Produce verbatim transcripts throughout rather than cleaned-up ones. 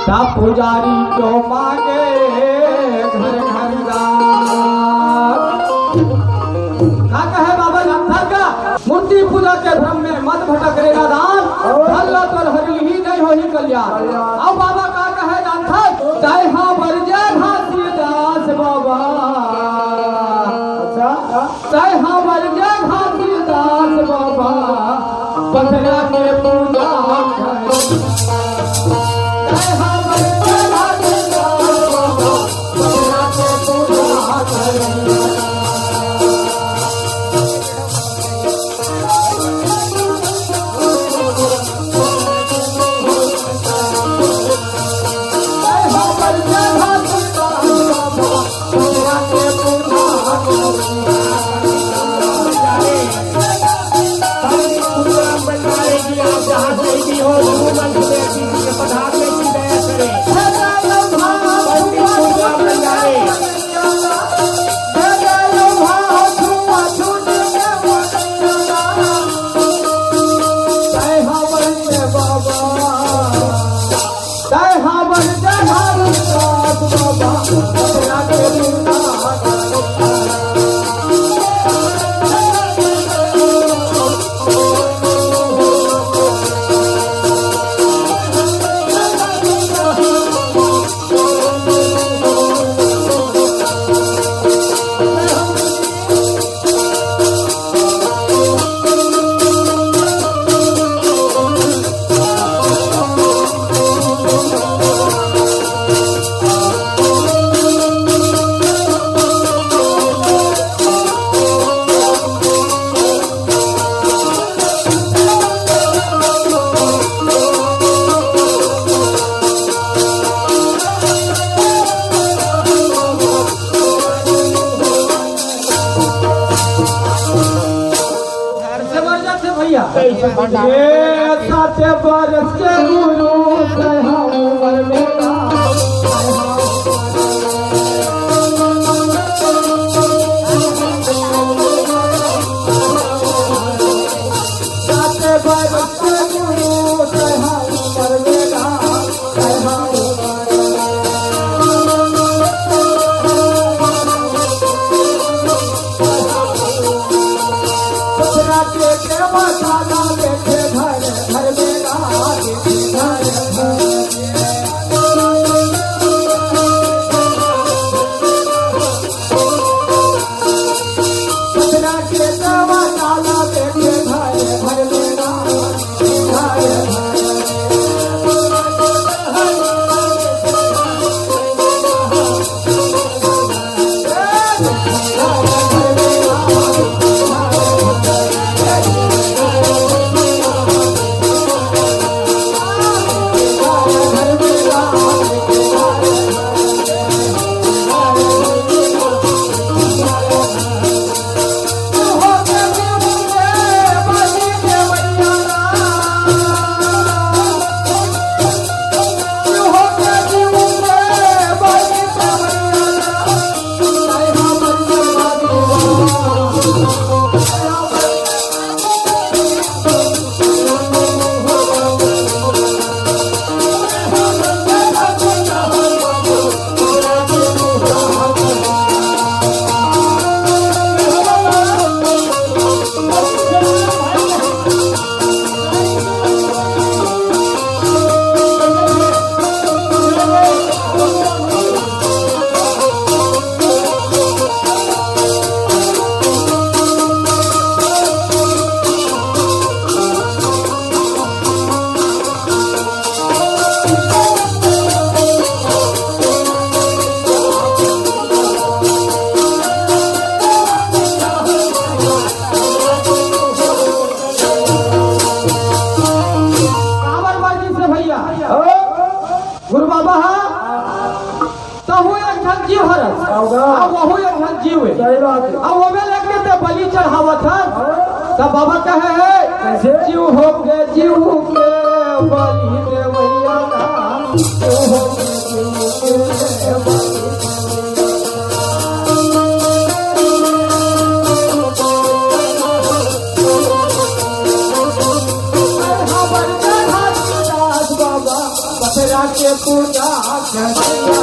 सब पुजारी क्यों मांगे घर घर दान। का कहे बाबा जानथस का? मूर्ति पूजा के भ्रम में मत भटक रे नादान। धन ल तोर हरि लिही नहीं होही कल्याण। कल्याण। अब बाबा का कहे जानथस? तैं हा बर जय घासीदास बाबा। अच्छा। तैं हा बर जय घासीदास बाबा, पथरा के पूजा कर। तैं हा बर जय घासीदास बाबा, पथरा के पूजा कर। घर से मर जाते भैया। कैसे भंडार? ये सात बरस के गुरु कहा उम्र में का। सात बरस के गुरु कहा उम्र में का। काबर बाजी से भैया? गुरु बाबा हा, तहू एक ठन जीव हरस। का होगा? अब वहू एक ठन जीव हे। सही बात हे। अब ओमे लेके ते बलि चढ़ावत हस। हाँ। तब बाबा कहे हे, कैसे? जीव होके जीव के बलि देवैया ना, जीव होके जीव के बलि। के पूजा करिया।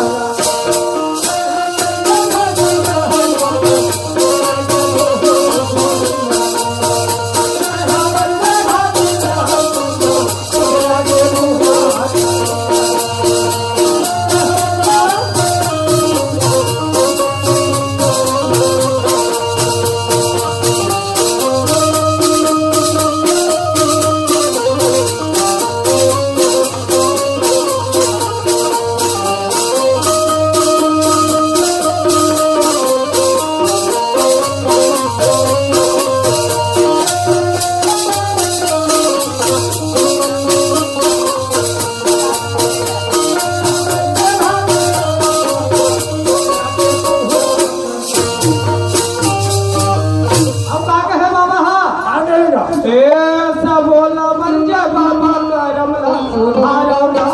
अब का कहे बाबा हा? का कहेगा? ए सब बोला मंजे बाबा करम ला सुधारव ना।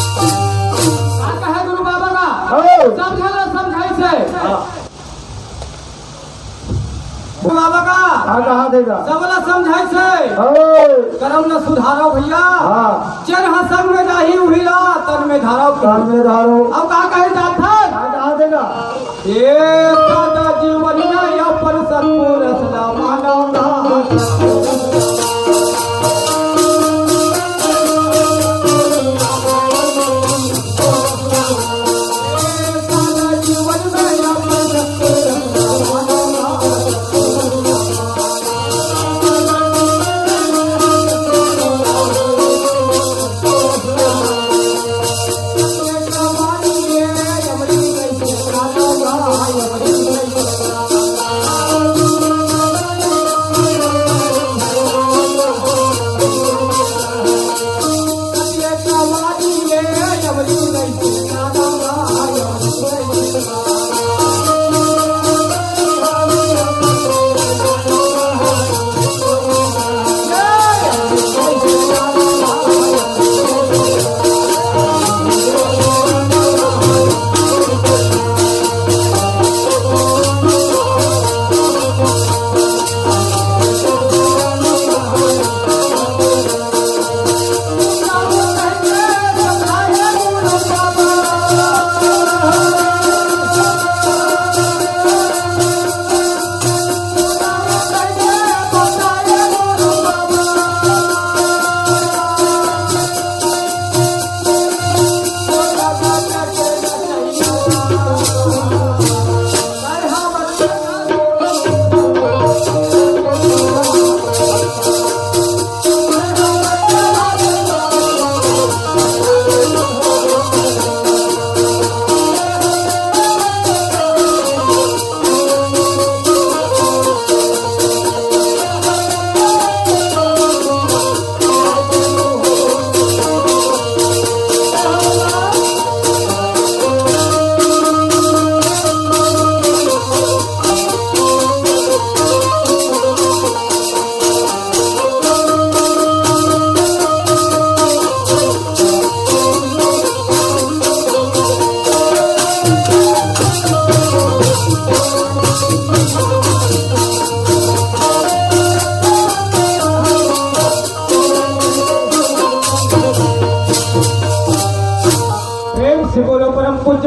का कहे गुरु बाबा का? हो। समझा ला समझाई से। हाँ। गुरु बाबा का? का कहा देगा? सबला समझाई से। हो। करम ला सुधारो भैया। हाँ। जेन हा संग में जाही उही ला तन में धारो। तन में धारो। अब का कहे जात हन? का कहा देगा? ए सदा जीवन में अपन सत्पुरुष ला मानव ना।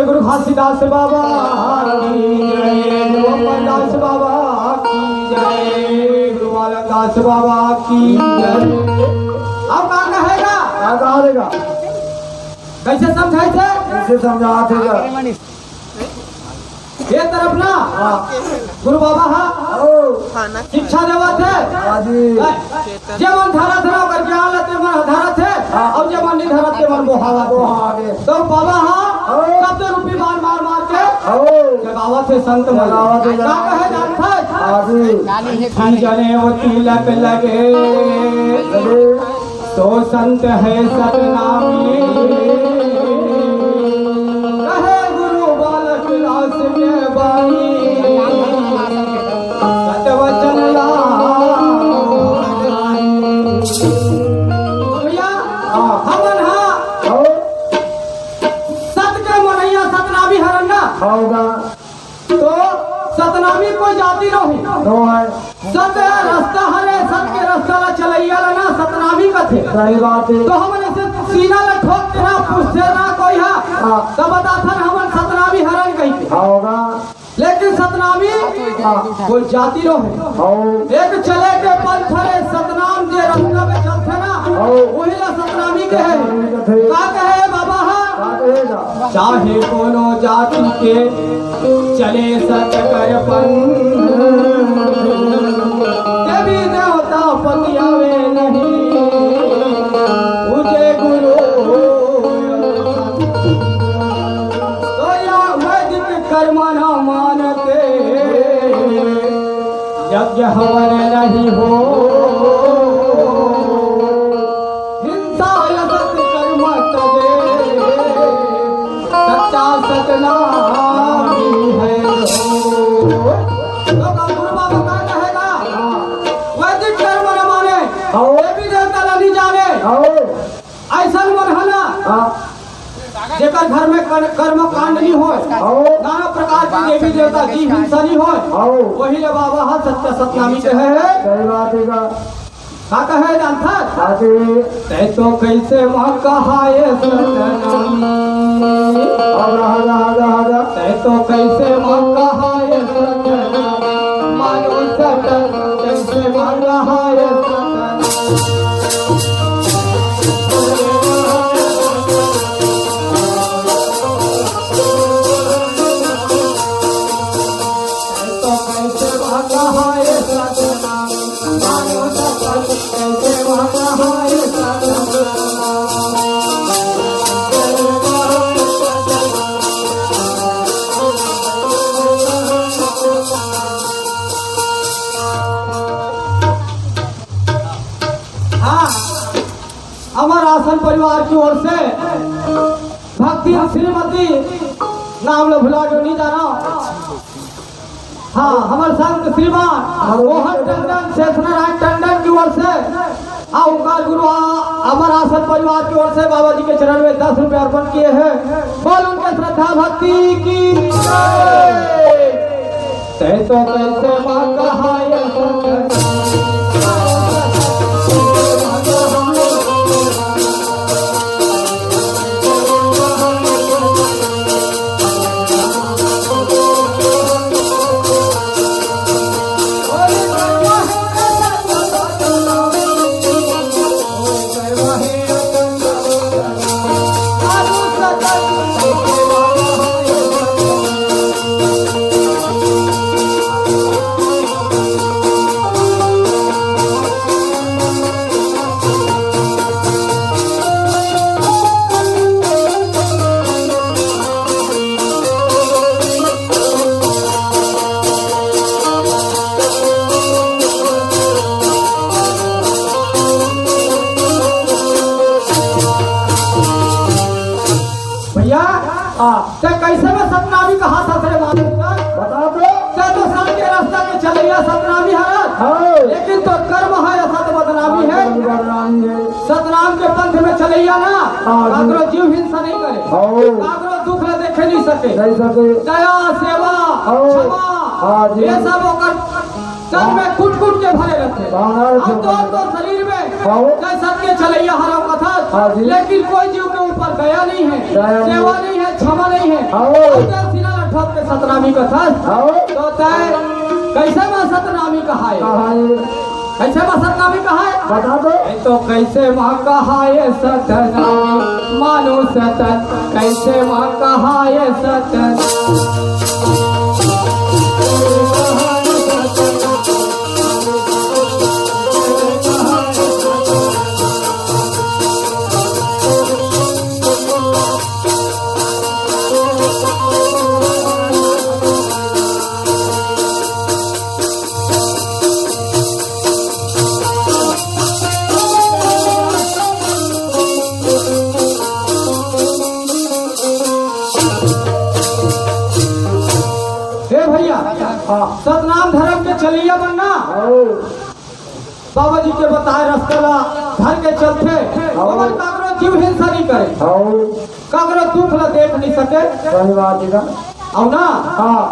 गुरु घासीदास बाबा की जय, गुरु अमरदास बाबा की जय, गुरु बालकदास बाबा की जय। अब का कहेगा? का कहेगा? कैसे समझाए थे? कैसे समझाए थे? ये तरफ ना, हाँ। गुरु बाबा हा, ओ। शिक्षा देवत हे। हाँ जी। जे मन धरत हे ना, ओकर ज्ञान ल ते मन धरत हे, हाँ। अउ जे मन नहीं धरत, ते मन बोहावत हे। बोहावत हे। तो बाबा हा, ओ। शब्द रूपी बाण मार मार के ओ। जगावत हे संत मन। जगावत हे, का जगावत कहे हे। जानत हे? हाँ जी। की जनेऊ तिलक लगे। लगे। तो संत है सतनामी, कहे गुरु बालक दास के बानी, सत वचन लाओ। भैया, हमन हा सत के मनैया सतनामी हरन ना। होगा। तो सतनामी कोई जाति नोहे। नोहे। सत रस्ता हरे, सत के रस्ता ला चलैया ला ना सतनामी कथे। सही बात हे। तो हमन ऐसे सीना ला ठोक के ना पूछथे ना कोई हा, हाँ। तो बताथन हमन सतनामी हरन कहिके। हाँ, होगा। लेकिन सतनामी हाँ। कोई जाति नोहे। हाँ। एक चले के पंथ हरे, सतनाम जे रस्ता में चलथे ना, हाँ। वही ला सतनामी कहे। सतनामी कथे। का कहे बाबा हा? का कहेगा? चाहे कोनो जाति के चले सत कर पंथ, देवी देवता पतियावे नहीं, पूजे गुरु। तो या वैदिक कर्म न मानते, यज्ञ हवन नहीं हो, हिंसा असत कर्म तजे, सच्चा सतनामी है। तो का गुरु बाबा का कहेगा? वैदिक कर्म न माने, हाँ। देवी देवता ला नहीं जाने। हाँ। ऐसन मन है ना, हाँ। जेकर घर में कर-, कर्म कांड नहीं होय, हाँ। नाना प्रकार के देवी देवता जीव हिंसा नहीं होय, हाँ। वही ले बाबा हा सत्य सतनामी कहे हे। सही बात हे का? का कहे जानथस? हाँ जी। तै तो कैसे माँ कहाए सतनामी। अब रहा, रहा, रहा, रहा। तै तो कैसे माँ कहाए सतनामी। मानो सतन कैसे माँ कहाए सतनामी। हाँ, अमर आसन परिवार की ओर से भक्ति श्रीमती, नाम ला भुला गयो, नहीं जाना। हाँ, हमर संत श्रीमान मोहन टंडन, शेषनारायण टंडन की ओर से, आ, ओकर गुरु आ, अमर आसन परिवार की ओर से बाबा जी के चरण में दस रुपये अर्पण किए हैं। बोल उनके श्रद्धा भक्ति की जय। तै तो कैसे माँ कहाए सत भैया, हाँ। ते कैसे में सतनामी कहा था तेरे मालिक का? बता दो। ते तो सत के रास्ता के चलैया सतनामी हरत। हाँ। लेकिन तोर कर्म है असत बदनामी है। बदनामी है। सतनाम के पंथ में चलैया ना, हाँ जी। काकरो जीव हिंसा नहीं करे। हाँ। काकरो दुख ला देखे नहीं सके। नहीं सके। दया, सेवा, हाँ। क्षमा, हाँ जी। ये सब ओकर तन में कूट-कूट के भरे रहते। हाँ, अब तो, तो शरीर में हाँ। जैसा कि चलैया हरव कथस, हाँ जी। लेकिन कोई जीव के ऊपर दया नहीं है, दया नहीं। सेवा नहीं है, क्षमा नहीं है। हाँ। अउ तैं सिला ल ठोक के सतनामी कथस। हाँ। तो तैं कइसे म सतनामी कहाए? कहाए। कइसे म सतनामी कहाए? बता दो। ए तो कइसे म कहाए सतनामी, मानुस तन, कइसे म कहाए सतनामी। हे भैया, हाँ। सतनाम धरम के चलइया मन ना, हाँ। बाबा जी के बताए रस्ता ला धर के चलथे, हाँ। ओमन काकरो जीव हिंसा नहीं करे, हाँ। काकरो दुख ला देख नहीं सके। सही बात हे का? अउ ना, हाँ।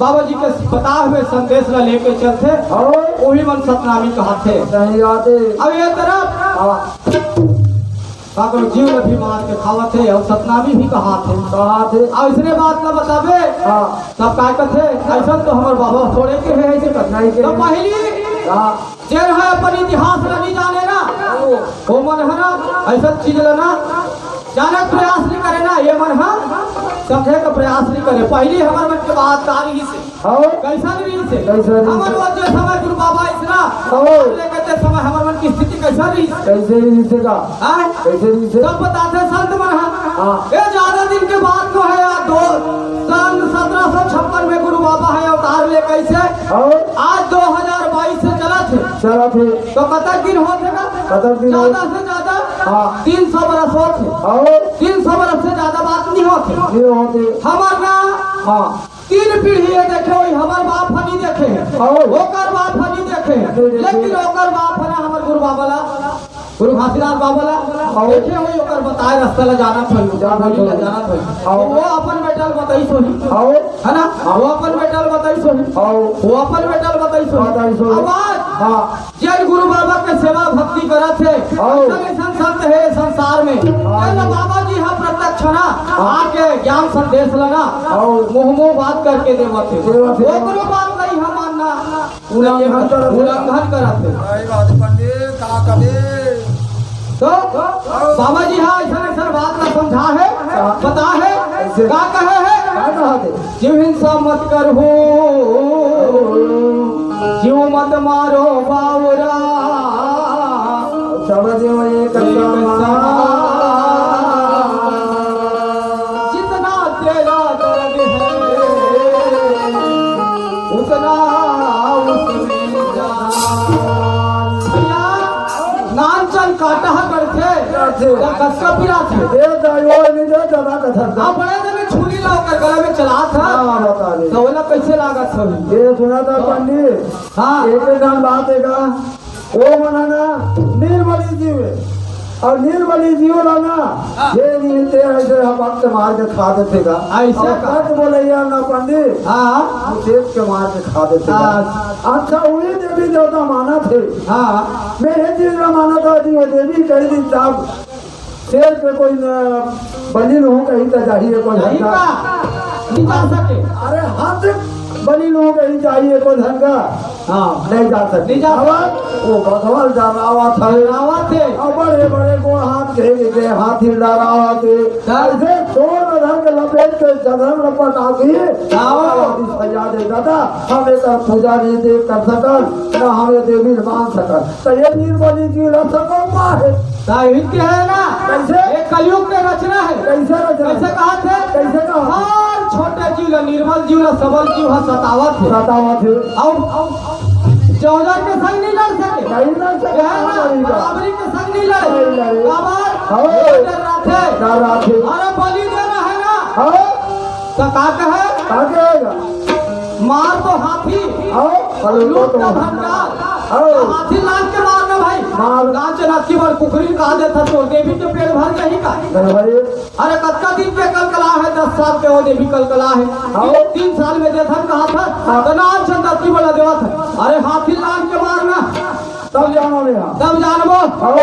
बाबा जी के बताए हुए संदेश ला लेके चलथे, हाँ। ओही मन सतनामी कहाथे। सही बात हे। अब ये तरफ हाँ। काकरो जीव ल भी मार के खावत हे अउ सतनामी भी कहात हे। कहात हे। अउ अइसने बात ल बताबे, हाँ। तब काय कथे, "अइसन तो हमर बाबा थोड़े के हे," अइसे कथे। नहीं के तो हे। पहिली हाँ। जेन ह अपन इतिहास ल नइ जाने ना, ओ। ओ मन ह ना अइसन चीज ल ना जाने के प्रयास नइ करे ना, ये मन ह समझे के प्रयास नइ करे। पहिली हमर मन के बात का रहिस हे। हाँ। कइसन रहिस हे? कइसन रहिस हे? हमर वो जे समय गुरु बाबा अइस ना, हाँ। लेके ते समय हमर मन के स्थिति कइसन रहिस हे? कइसे रहिस हे का? हाँ? कइसे रहिस हे? सब बताथे संत मन ह। हाँ। ये ज्यादा दिन के बात नोहे यार, दो, सन सत्रह सौ छप्पन में गुरु बाबा ह अवतार लेके अइस हे। हाँ। आज दो हजार बाईस से चलत हे। चलत हे। तो कतक दिन होत हे का? कतक दिन होत? ज्यादा से ज्यादा हाँ। तीन सौ बरस होत हे। हाँ। तीन सौ बरस से ज्यादा बात नइ होत हे। नइ होत हे। हमर ना हाँ। तीन पीढ़ी ये देखे होही, हमर बाप ह नइ देखे हे, हाँ। ओकर बाप ह नइ देखे हे, नइ देखे। लेकिन ओकर बाप ह ना हमर गुरु बाबा ला, गुरु घासीदास बाबा ला हाँ। देखे होही, ओकर बताए रस्ता ला जानत होही, ओकर जानत बोली ला होही। जानत होही। हाँ। वो अपन बेटा ल बताइस होही, हाँ। हे ना? हाँ। वो अपन बेटा ल बताइस होही, हाँ। वो अपन बेटा ल बताइस होही। बताइस होही। अब आज हाँ। जेन गुरु बाबा के सेवा भक्ति करत हे, हाँ। अइसन अइसन संत हे संसार में, हाँ। जेन बाबा जी ह प्रत्यक्ष ना हाँ। आके ज्ञान संदेश ला ना हाँ। मुँह मुँह बात करके देवत हे। देवत हे। ओकरो बात नहीं हम मानना उल्लंघन करत हे। उल्लंघन करत हे। सही बात हे पंडित, का करे? तो बाबा जी ह अइसन अइसन बात ला समझा हे, हाँ। बता हे, कइसे? का कहे हे? का कहा थे? जीव हिंसा मत करहू, जीव मत मारो बावरा। समझियो ये कच्चा माल। जितना तेरा दर्द है, उतना उसमें जान। भैया, नान चन काटा ह करथे, करथे। त कतका पिराथे। ए दाई, ओ नहीं दे, दबा के धर दे। अब बड़े जने छुरी ला ओकर गला में चलात हे। हाँ, बता दे। त ओला कइसे लागत होही? ये सुना था पंडित, हाँ। एक एक ठन बात हे का, ओ मन ह ना निर्बली जीव हे। अउ निर्बली जीव ला ना, हाँ। ये नहीं ते अइसे ह भक्त मार के खा देथे का। अइसे अउ का? सच बोलइया ना पंडित, हाँ। वो देख के मार के खा देथे का। हाँ। अच्छा, उही देवी देवता मानत हे। हाँ। मैं ये चीज ला मानत हँव जी, वो देवी कही दिन साहब, शेर के कोई न बलि लूहूँ कही त जाही एको झन का। नहीं जा सके। अरे हाथ बलि लूहूँ कही जाही एको झन का। हाँ। नहीं जा सके। नहीं जा सके। अब वो भगवान डरावत हे। डरावत हे। अब बड़े बड़े गोड़ हाथ घेर के हाथी डरावत हे। हाँ। अइसे चोर में धर के लपेट के जगह में पटा के हाँ। आवाज फैला दे, दादा, हम एकर पूजा नहीं दे कर सकन, ना हम ये देवी मान सकन। त ये निर्बली जीव ला सको पाए। त इही के हे ना। कइसे? ये कलयुग के रचना हे। कइसे रचना? कइसे कहाथे? कइसे कहा? हर छोटे जीव ला, निर्बल जीव ला, सबल जीव ह सतावत हे। सतावत हे। अउ, अउ जौहर के संग नहीं लड़ सके। नहीं लड़ सके। ये हे ना, नहीं लड़। बराबरी के संग नहीं लड़े। नहीं लड़े। काबर? हाँ। डर रहिथे। डर रहिथे। अरे बलि देना हे ना। हाँ। त का कहे? का कहेगा? मार तो हाथी, हाँ, और लूट तो भंडार। हाँ। हाथी लान के मार ना भाई। मार। लान चला की बार कुकरी का देथा तो देवी के पेट भर जाही का? नहीं भाई। अरे कतका दिन के कलकला हे, दस साल के वो देवी कलकला हे। हाँ। तीन साल में देथन कहा था, हाँ। त ना अच्छा दत्ती बड़ा देवा था। अरे हाथी लान के मार ना। तब जानबो। हाँ। तब जानबो। हौ।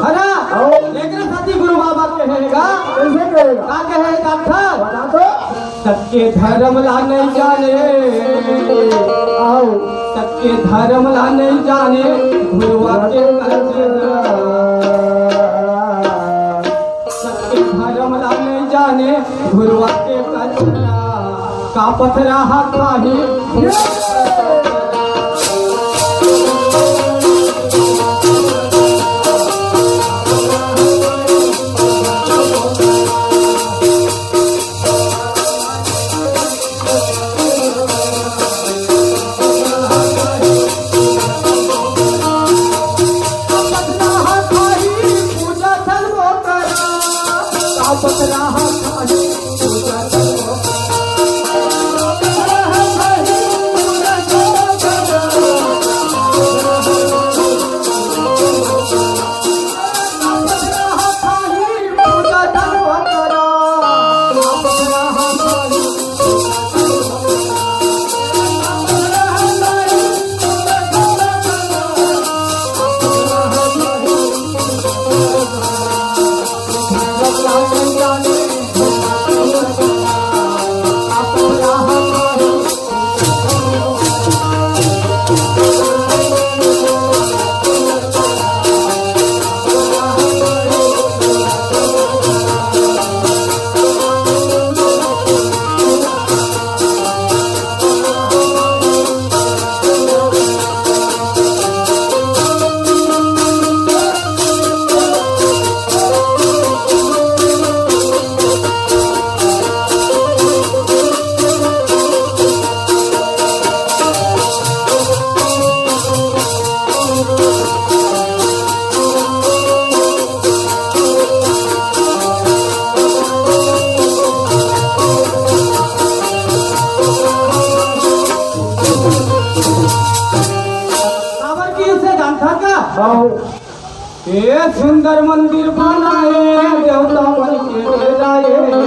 है ना? हौ। एकरे सेती गुरु बाबा कहे हे गा। कइसे कहे गा? का कहे हे डॉक्टर? बता तो। सच्चे धर्म ला नहीं जाने। हौ। सच्चे धर्म ला नहीं जाने। गुरुआ के कचरा। सच्चे धर्म ला नहीं जाने। गुरुआ के कचरा। का पथरा हा खाही। काबर कि इसे जानता का? हाँ। ए सुंदर मंदिर बनाए, देवता मन के डेराए।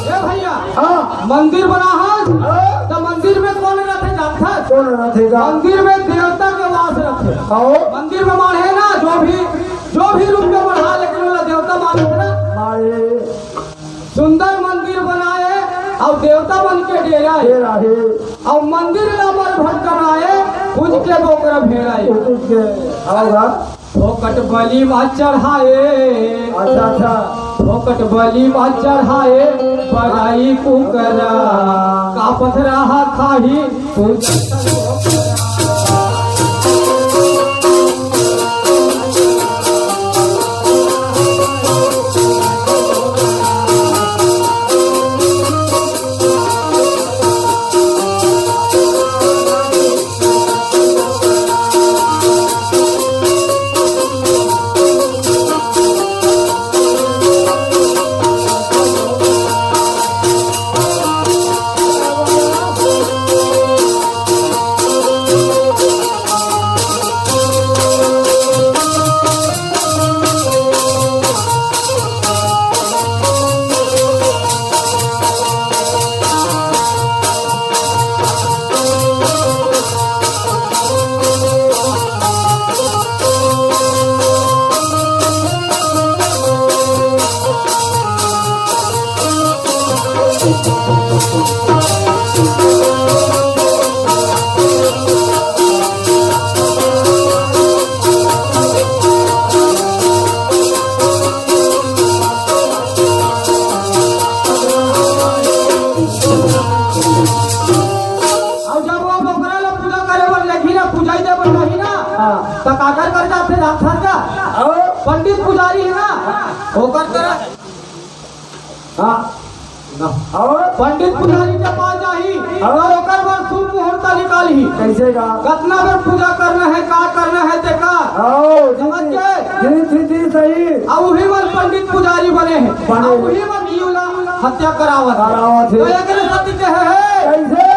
ए भैया, हाँ। मंदिर बना है, हाँ। तो मंदिर में कौन रहथे जानथस? कौन रहथे गा? मंदिर में देवता के वास रहथे। हाँ। मंदिर में माढ़े ना, जो भी, जो भी रूप में माढ़े, लेकिन ओला देवता मानथे ना। माढ़े। सुंदर मंदिर बनाए अउ देवता मन के डेरा हे। डेरा हे। अउ मंदिर ला मल भटकनाए पूज के बोकरा भेड़ाई। पूज के। हाँ, हाँ। फोकट बलि म चढ़ाए। अच्छा, अच्छा। फोकट बलि म चढ़ाए, बड़ाई कुकरा। का पथरा हा खाही, पूजा। अउ जब वो बोकरा ला पूजा करे बर लेगही ना, पूजई दे बर जाही ना, हाँ। त काकर कर जाथे राक्षस का? अउ पंडित पुजारी हे ना, ओकर करा। हाँ। ना। अउ पंडित पुजारी के पास जाही, अउ ओकर बर शुभ मुहूर्त निकालही। कइसे का? कतना बेर पूजा करना हे, का करना हे, तेकर। अउ जी, समझ जी। गए? जी, जी, जी, सही। अउ उही मन पंडित पुजारी बने हे। बने। अउ उही मन जीव ला हत्या करावत हे। करावत हे। त एकरे सेती कहे हे। कइसे?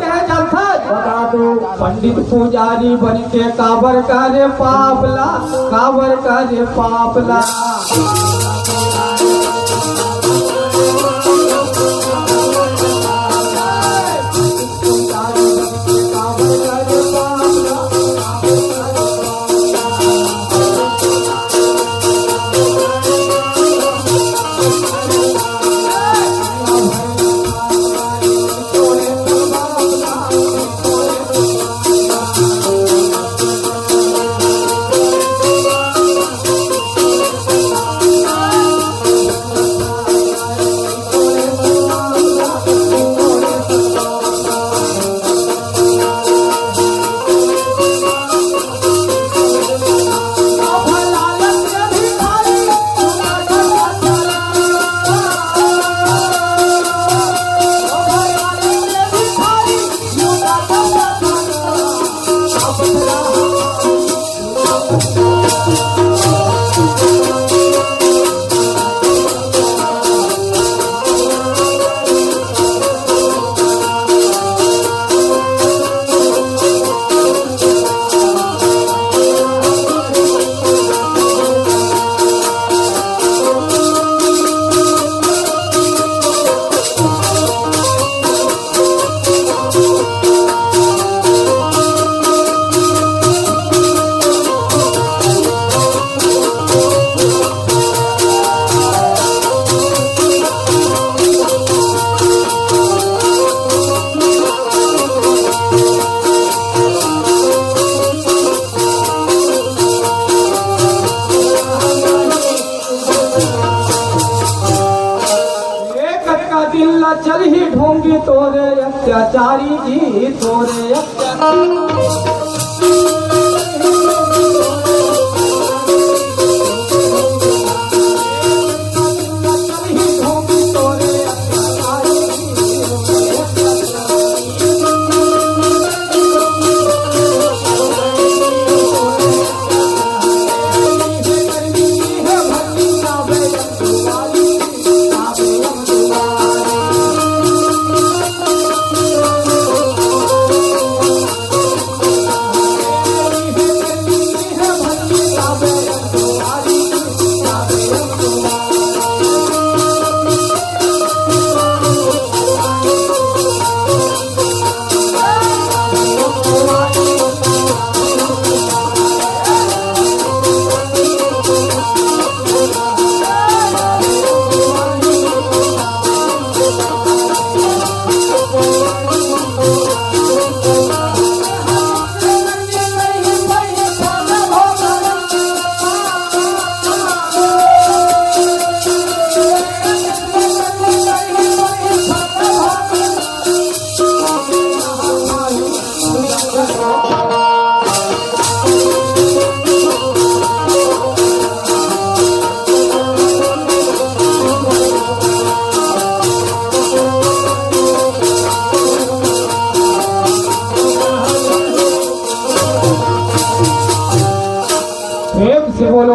कहे जानथस? बता दो। पंडित पुजारी बन के काबर करे पाप ला, काबर करे पाप ला। ए कतका दिन ला चलही ढोंगी तोरे अत्याचारी जी, तोरे अत्याचारी।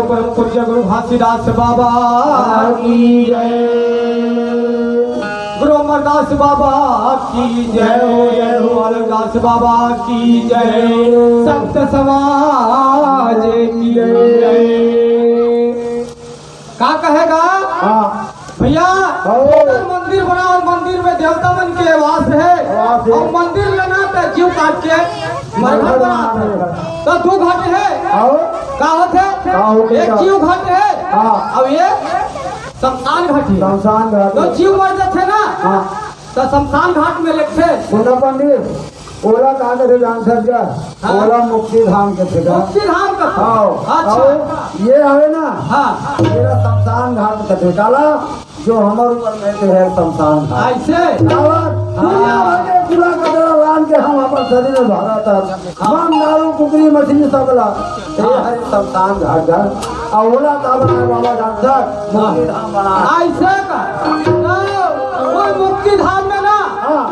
परम पूज्य गुरु घासीदास बाबा की जय। गुरु अमरदास बाबा की जय। जय हो, जय हो। बालकदास बाबा की जय। संत समाज की जय। का कहेगा? हाँ। भैया, हाँ। अगर मंदिर बनाओ, मंदिर में देवता मन के वास है, वास है। अउ मंदिर लेना त जीव काट के मरघट बनात है। त दू घट है। हाँ। का होथे? का होथे? एक जीव घट है। हाँ। अउ ये शमशान घट है। शमशान घट। त जीव मर जाथे ना, हाँ। त शमशान घाट में लेगथे। सुना पंडित, ओला का कथे जानथस का? हाँ। ओला मुक्ति धाम कथे का। मुक्ति धाम कथे। हाँ। अच्छा। अउ ये हवे ना, हाँ। एला शमशान घाट कथे। काला? जो हमर ऊपर में तो है शमशान घाट। अइसे? काला? हाँ। दुनिया भर के कूड़ा कचरा लान के हम अपन शरीर में भरत हन। हाँ। मांस, दारू, कुकरी, मछली सब ला। ये हाँ। हरे शमशान घाट जा। अउ ओला का बनाए बाबा जानथस? हाँ। मुक्ति धाम बनाए। अइसे का? त वो मुक्ति धाम में ना, हाँ।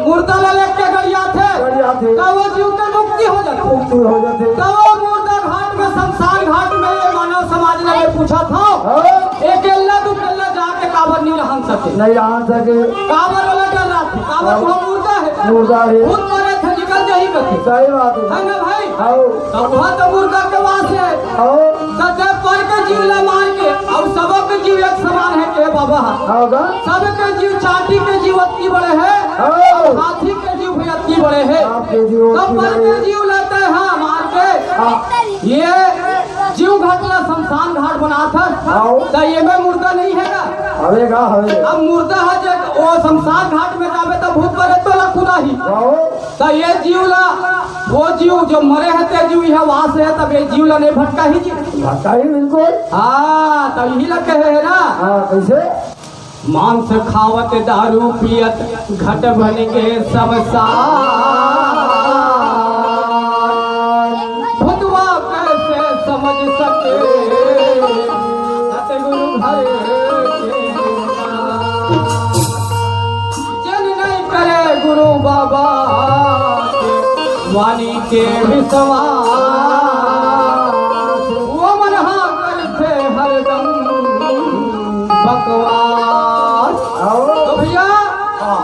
मुर्दा ला लेके गड़ियाथे। गड़ियाथे। त वो जीव के मुक्ति हो जाथे। मुक्ति हो जाथे। त वो मुर्दा घाट में, शमशान घाट में ये मानव समाज ला मैं पूछत हंव, हाँ। एकेल्ला दुकेल्ला जाके काबर नहीं रहन सके? नहीं रहन सके। काबर ओला डर रहिथे? काबर हाँ। वो मुर्दा है। मुर्दा है। भूत मरे थे, निकल जाही कथे। सही बात है। है ना भाई? हाँ। त उहाँ त मुर्दा के वास है। हाँ। त जब पर के जीव ला मार के, अउ सबो के जीव एक समान है के बाबा? हाँ का? सबके जीव, चांटी के जीव अतकी बड़े है, हाँ। अउ हाथी के जीव भी अतकी बड़े है। आपके जीव तब अतकी पर बड़े के है। जीव ला तैं, हाँ, मार के हाँ। ये जीव घट ला शमशान घाट बनाथस, हाँ। त ये में मुर्दा नहीं है का? हवे का, हवे। अब मुर्दा है जे वो शमशान घाट में जाबे त भूत प्रेत तोला कुदाही। हाँ। त ये जीव ला, वो जीव जो मरे हे ते जीव इहाँ वास हे, तब ये जीव ला नहीं भटकाही जी। भटकाही बिल्कुल। हाँ, तब इही ला कहे हे ना। हाँ, कइसे? मांस खावत दारू पियत घट बन गे शमशान। भूतवा कइसे समझ सके सतगुरु घर के। जेन नहीं करे गुरु बाबा के वाणी के विश्वास, वो मन हा करथे हरदम बकवास। आओ। तो भैया, हाँ।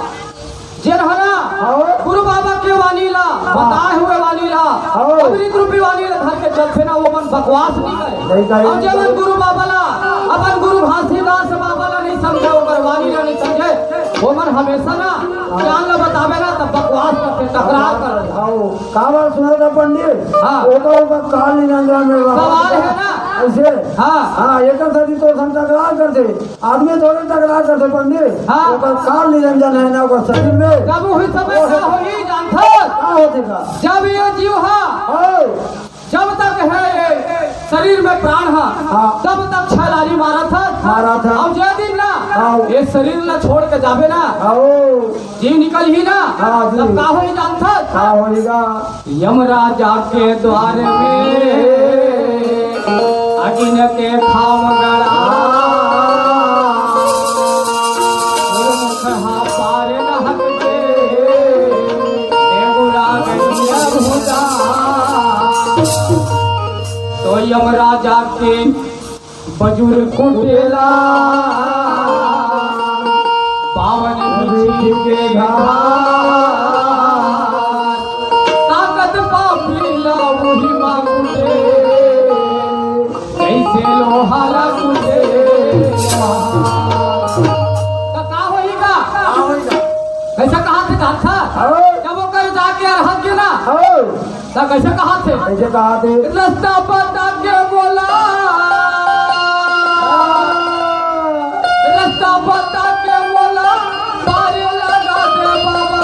जेन हा ना, आओ। गुरु बाबा के वाणी ला, हाँ। बताए हुए वाणी ला, आओ। अमृत रूपी वाणी ला धर के चलथे ना, वो मन बकवास नहीं करे। नहीं करे। अउ जेमन गुरु बाबा ला, अपन गुरु घासीदास बाबा ला नहीं समझे, ओकर वाणी ला नहीं समझे, वो मन हमेशा ना ज्ञान ला बताबे ना, तब बकवास करथे, तकरार करथे। हाँ, काबर सुनत हे पंडित? हाँ। ओकर ऊपर काल निरंजन में सवाल है ना? अइसे? हाँ। हाँ, एकर सेती तो हम तकरार करथे। आदमी थोड़े तकरार करथे पंडित। हाँ। ओकर काल निरंजन है ना ओकर शरीर में। जब वही समय का होही जानथस? का होथे का? जब ये जीव हा हाँ। जब तक है ये शरीर में प्राण हा, हाँ। तब तक छलारी मारत हा। मारत हा। अउ जे दिन ना, हाँ। ये शरीर ला छोड़ के जाबे ना, हाँ। जीव निकलही ना, हाँ, जी। तब का होही जानथस? का होही गा? यमराजा के द्वार में अगिन के खाम गड़ा। गुरुमुख हा पार न हटके, देवरा गंडिया भुजा। तो यमराजा के बजुर कुटेला, पावन बिछी के घाट। ताकत पापी ला उही मा कुटे, जइसे लोहा ला कुटे। त का होही गा? का होही गा? कइसे कहाथे, कहाथे? हाँ। जब ओकर जाके अरहत के ना, हाँ। त कइसे कहाथे? कइसे कहाथे? रस्ता बता के मोला, रस्ता बता के मोला, पार लगा दे बाबा।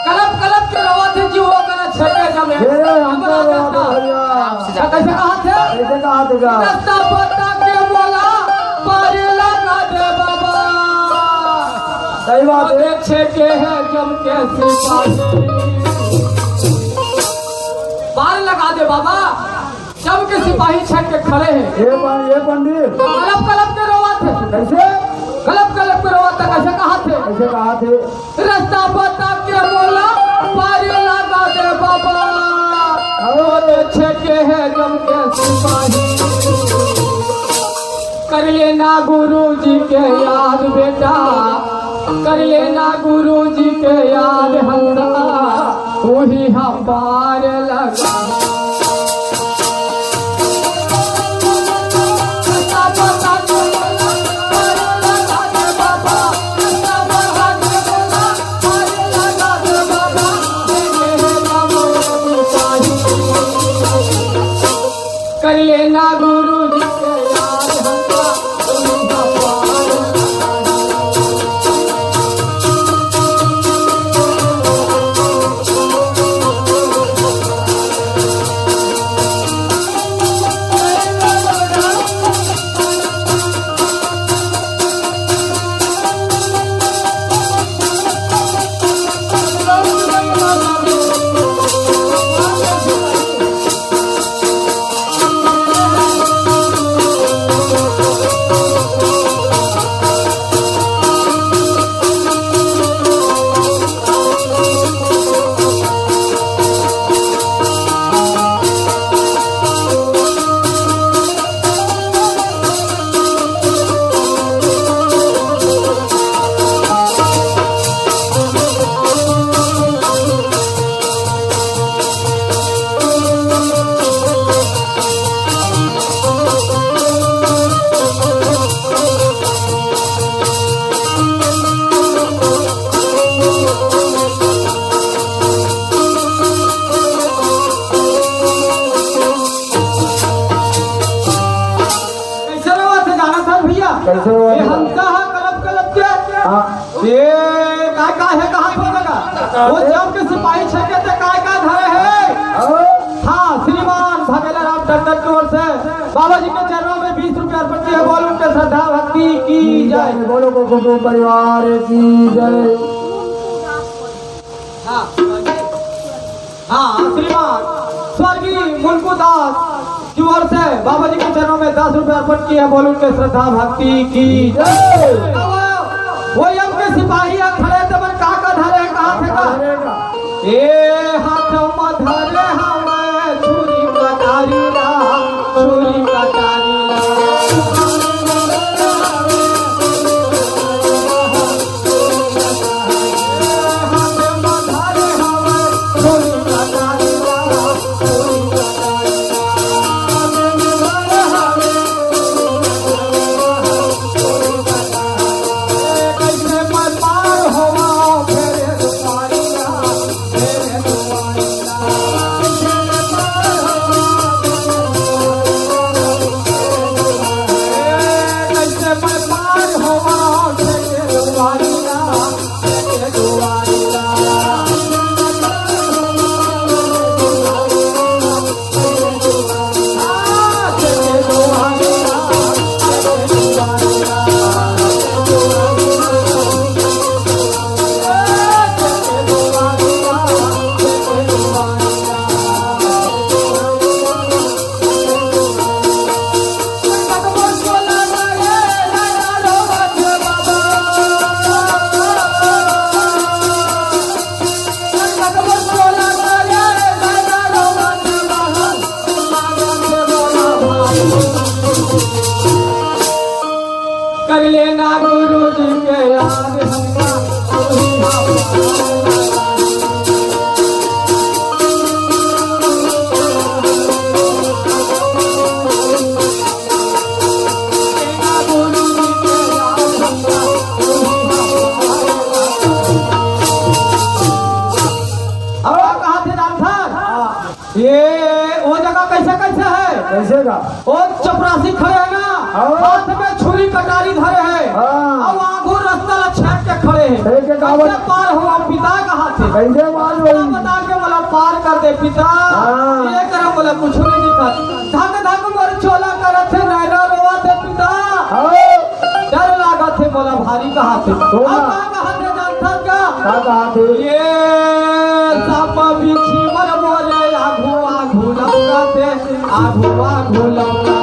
कलप कलप के रोवत हे जीव ओकर छेके जमे। हे, हम तो रोवत हे भैया। त कइसे कहाथे? कइसे कहाथे गा? रस्ता बता के मोला, पार लगा दे बाबा। सही बात हे। छेके हे जम के सिपाही। पार लगा दे बाबा, जम के सिपाही छेक के खड़े हे। ये पं-, ये पंडित। कलप कलप के रोवत हे। कइसे? कलप कलप के रोवत हे, कइसे कहाथे? कइसे कहाथे? रस्ता बता के मोला, पार लगा दे बाबा। अरे। छेके हे जम के सिपाही। कर लेना गुरु जी के याद बेटा, कर लेना गुरु जी के याद, हंसा वही हम पार लगा। कर लेना गुरु जी के याद हमका। कैसे रहा थे जाना था भैया? कैसे रहा ये थे? हंसा हा कलप कलप के। हाँ। ये काय काय हे, कहाँ पे लगा? वो जब के सिपाही छेके थे, काय काय धरे हे? हाँ। हाँ, श्रीमान भगेला राम टंडन की ओर से बाबा जी के चरणों में बीस रुपया अर्पण किए। बोल उनके श्रद्धा भक्ति की जय। बोलो को कुटुंब परिवार की जय। हाँ। हाँ, श्रीमान स्वर्गीय मुनकू दास की ओर से बाबा जी के चरणों में दस रुपए अर्पण किए हैं। बोल उनके श्रद्धा भक्ति की जय। वो यम के सिपाही यहाँ खड़े थे, मन का का धरे, कहाँ थे का? ए हाथ में धरे हमें छुरी कटारी ला, छुरी कटारी ला। कर लेना गुरु जी के याद हमका। अब कहा थे रामधन? ये वो जगह कैसे कैसे है? कैसे का? वो चपरासी खड़े हैं ना, हाँ। हाथ में छुरी कटारी धरे हैं। हाँ। अब आगू रास्ता ला छेक के खड़े हैं। छेक के काबर? कैसे पार हो पिता कहा थे? कैसे पार हो? बता के बोला पार कर दे पिता। हाँ। ये करे बोला कुछ नहीं दिखा। धक धक मोर चोला करत हे, नैना रोवत हे पिता। हाँ। डर लागत हे मोला भारी कहाथे। बोला। अब का कहाथे जानथस का? का कहाथे? ये सांप बिच्छी मन मोरे आघू आघू लमकथे, आघू आघू लमकथे।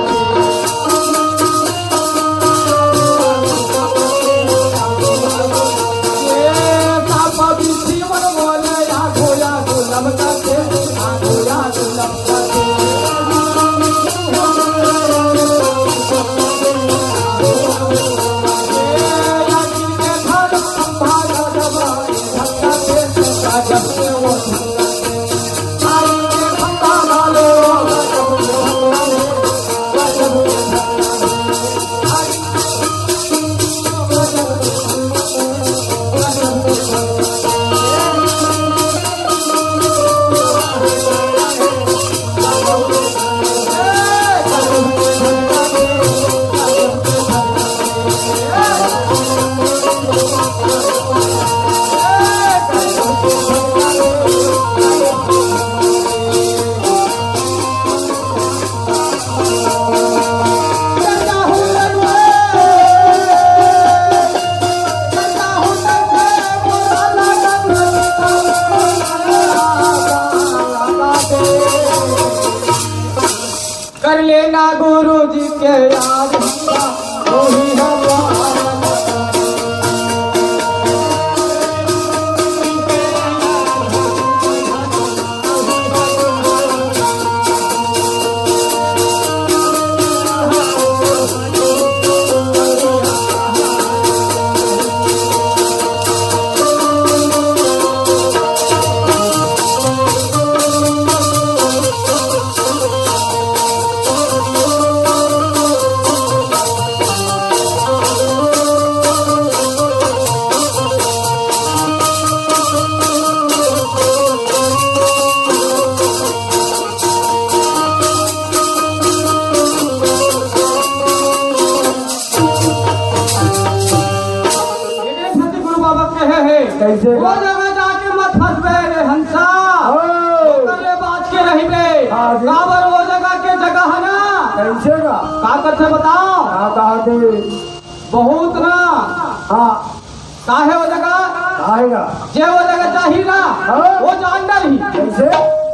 ये सांप बिच्छी मन मोरे आघू आघू लमकथे, आघू आघू लमकथे। कर लेना गुरु जी के याद, वही हमारा। गुरु बाबा कहे हे, कैसे? वो जगह जाके मत फंसबे रे हंसा। ओ। ओकर ले बाच के रहिबे। हाँ जी। काबर वो जगह के जगह हे ना। कैसे का? का करथे बताओ? का कहा थे? बहुत ना। हाँ। काहे वो जगह? काहे का? जे वो जगह जाही ना, हाँ। वो जान डरही। कैसे?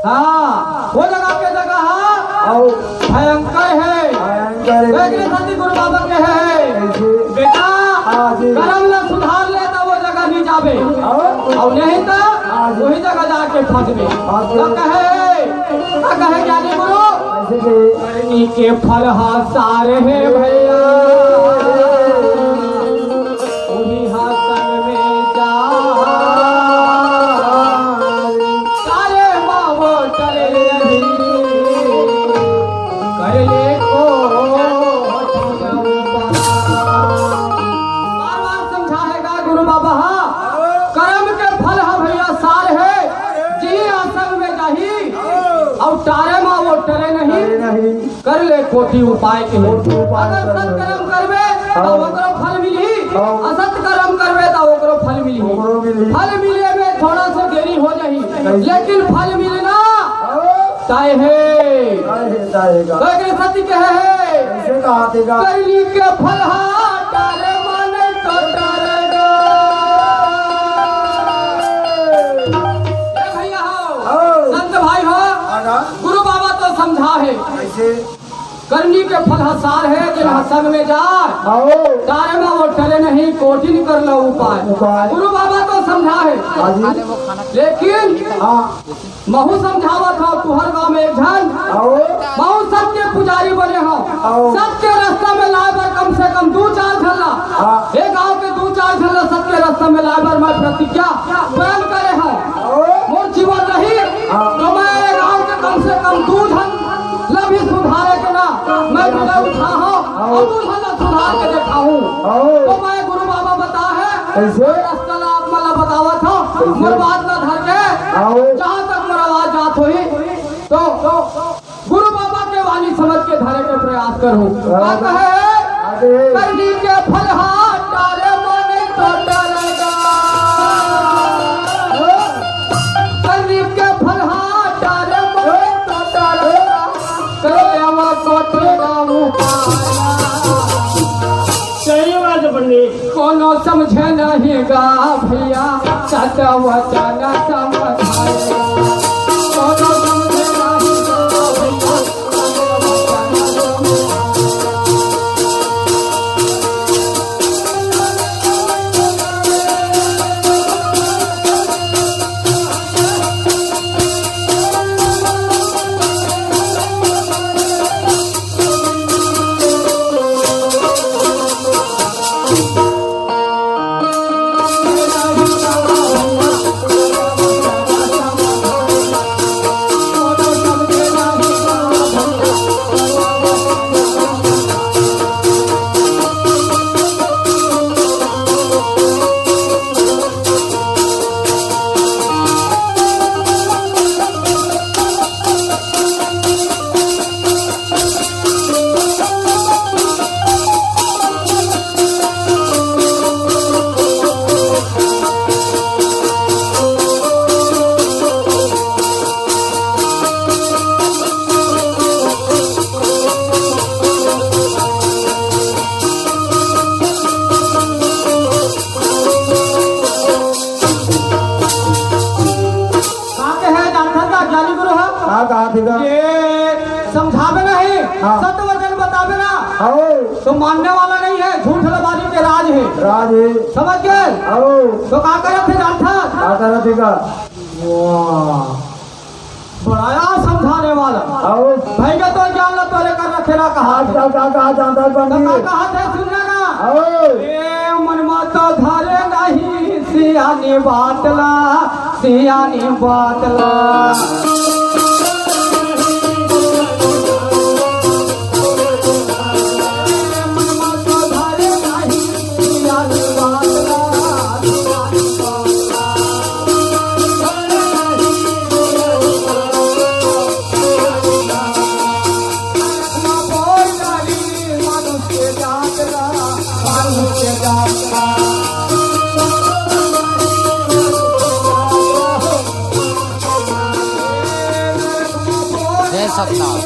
हाँ, वो जगह के जगह, हाँ। आओ। भयंकर हे। भयंकर हे। एकरे सेती गुरु बाबा कहे हे, कैसे? बेटा, हाँ जी। करम ला सुधार ले त वो जगह नहीं जाबे। आओ। अउ नहीं त हाँ जी। वही जगह जाके फंसबे। हाँ जी। त कहे, त कहे ज्ञानी गुरु, कैसे के? करनी के फल हा सार हे भैया। उही हा संग में जा। सारे मावो टरे रही। कर ले को बार-बार समझाएगा गुरु बाबा हा। करम के फल हा भैया सार हे। जी हा संग में जाही। अउ टारे मावो टरे नहीं। नहीं। कर ले कोटि उपाय के। कोटि उपाय अगर कर ले। सत्कर्म करबे, त हाँ। ओकरो फल मिलही। हाँ। असत कर्म करबे, त ओकरो फल मिलही। ओकरो मिलही। फल मिले में थोड़ा सा देरी हो जाही, कैसे? लेकिन फल मिलना हाँ। तय हे। तय हे, तय हे का। तो एकरे सेती कहे हे, कैसे कहा थे का? करनी के फल हा टारे माने तो टारे गा। ए भैया हो, हाँ। संत भाई हो, हाँ ना। गुरु बाबा तो समझा हे। कैसे? करनी के फल हा सार हे, जेन हा संग में जाय। आओ। तारे में वो टले नहीं, कोटिन कर लो उपाय। उपाय। गुरु बाबा तो समझा हे। हाँ जी। लेकिन हाँ। महू समझावत हंव, तुंहर गांव में एक झन। आओ। महू सत्य पुजारी बने हंव। आओ। सत्य रास्ता में लाय बर कम से कम दू चार झन ला। हाँ। ए गांव के दू चार झन ला सत्य रास्ता में लाय बर मैं प्रतिज्ञा प्रण करे हंव। आओ। मोर जीवन रही, हाँ। तो मैं ए गांव के कम से कम दू झन ला भी सुधारे के ना, मैं बिना उठा हूँ, हाँ। और दू झन ला सुधार के देखा हूँ। हाँ। तो मैं गुरु बाबा बता हे, कैसे? रास्ता ला आप मन ला बतावत हंव, कैसे? मोर बात ला धर के, हाँ। जहाँ तक मोर आवाज जात होही, तो, तो गुरु बाबा के वाणी समझ के धरे के प्रयास करहू। का कहे? अरे। करनी के फल हा टारे माने तो टारेगा। करनी के फल हा टारे माने तो टारेगा। करे आवा कोटि ना उपाया। सही बात है पंडित। कोनो समझे नहीं गा भैया, सत वचन समझाए। कोनो समझे नहीं गा भैया, सत वचन समझाए। ये समझावे नहीं, हाँ। सत्य वचन बतावे ना, आओ। तो मानने वाला नहीं है, झूठ लबारी के राज है। राज है। समझ गए? आओ। तो का करत है जानता? का करत है का? वाह, बड़ा समझाने वाला। आओ। भाई का तो ज्ञान ला तोरे कर रखे ना कहा। आज का, का, का जानता है तो पंडित? का कहा थे सुनना ना? आओ। ए मन मत धरे नहीं सियानी बात ला, सियानी बात ला। जय सतनाम।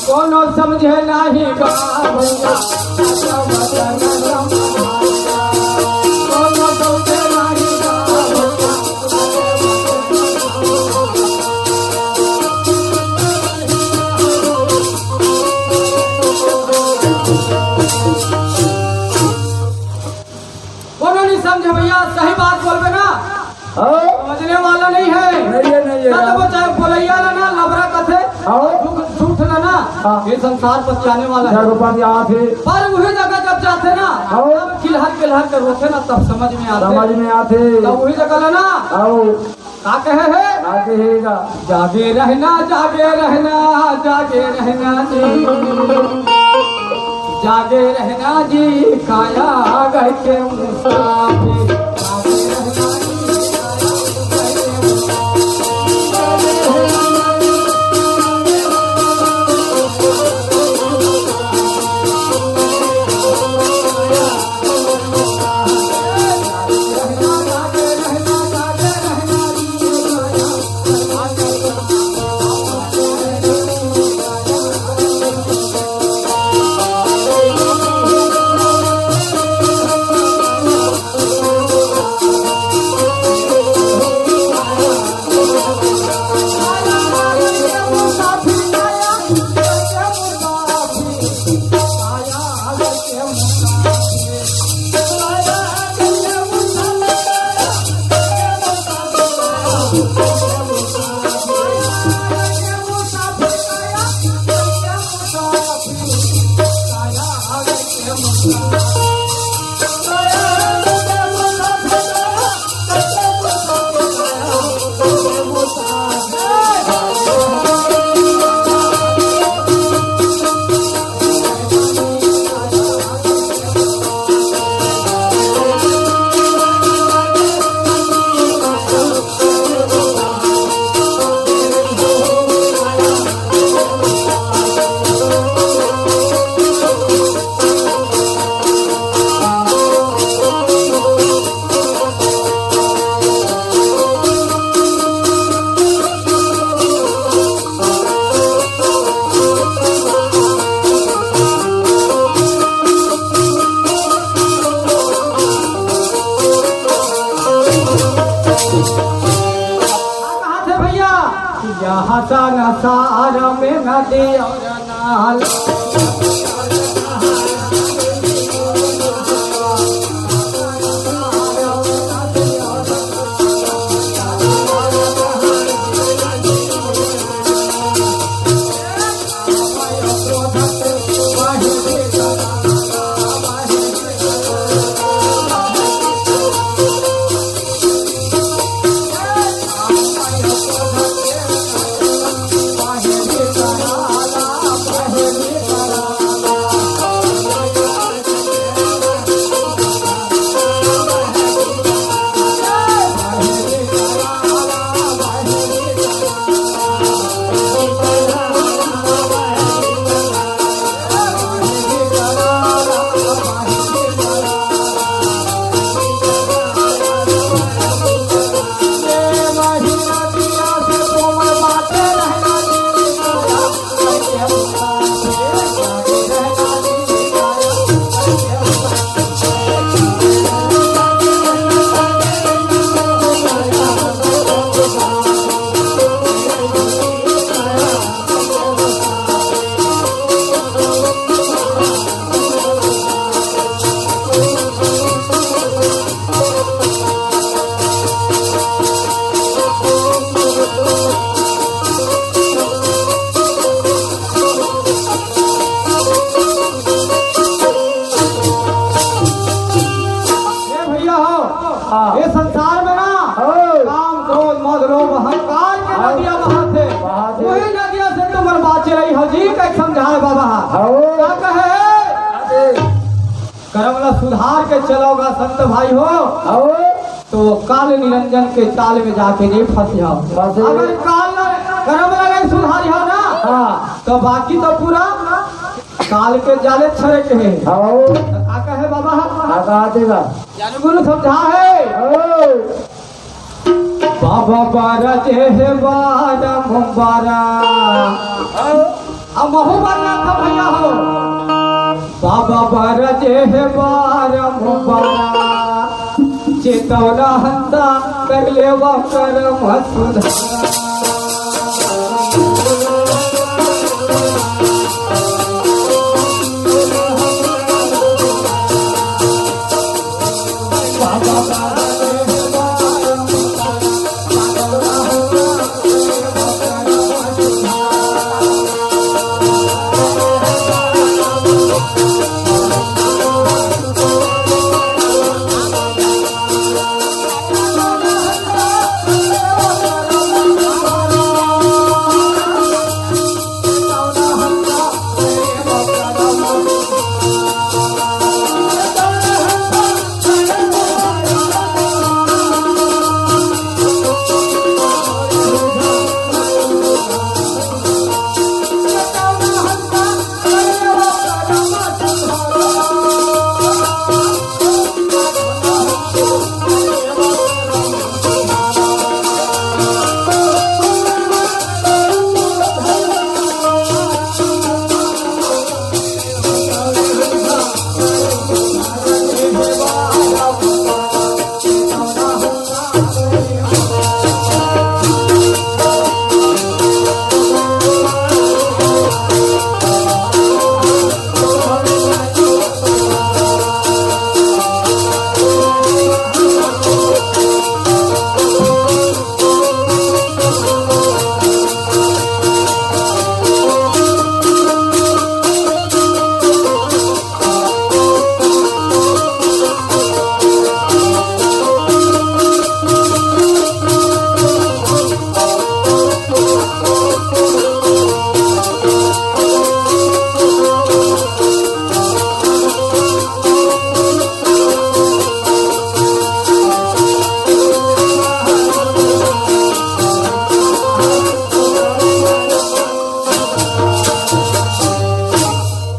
कोनो समझे नाही का भैया, कोनो समझे नाही का भैया। कोनो नहीं समझे भैया, सही बात बोलबे ना, हाँ। समझने वाला नहीं है। नहीं है, नहीं है। सत बचा बोलैया ला ना लबरा कथे, हाँ। झूठ, झूठ ला ना, हाँ। ये संसार पतियाने वाला है। जड़ पतियाथे। पर वही जगह जब जाथे ना, हाँ। तब किलहर किलहर के रोथे ना, तब समझ में आथे। समझ में आथे। तब वही जगह ला ना, हाँ। का कहे है? का कहे गा? जागे रहना, जागे रहना, जागे रहना जी। जागे रहना जी, काया गए के मुसाफिर। जागे रहना जी, काया गए के मुसाफिर। कहा थे भैया, यहाँ संसार में नदी और नाल। लोग हंकार के नदिया बहाथे। बहाथे। वही नदिया से तुमन बाचे रही हो जी, कइसे समझाए बाबा? हव। का कहे? अरे। करम ला सुधार के चलोगा संत भाई हो, हव। तो काल निरंजन के चाल में जाके नहीं फंसिहा। फंसे। अगर काल ला, करम ला नहीं सुधारिहा ना, हाँ। तो बाकी तो पूरा काल के जाले छड़क हे। हव। तो का कहे बाबा? का कहा देगा? ज्ञान गुरु समझा है। हव। बाबा बारा जे हे बारा मुबारा। अब महू बारा था भैया हो। बाबा बारा जे हे बारा मुबारा। चेतौना हंता कर लेवा करम सुधारा।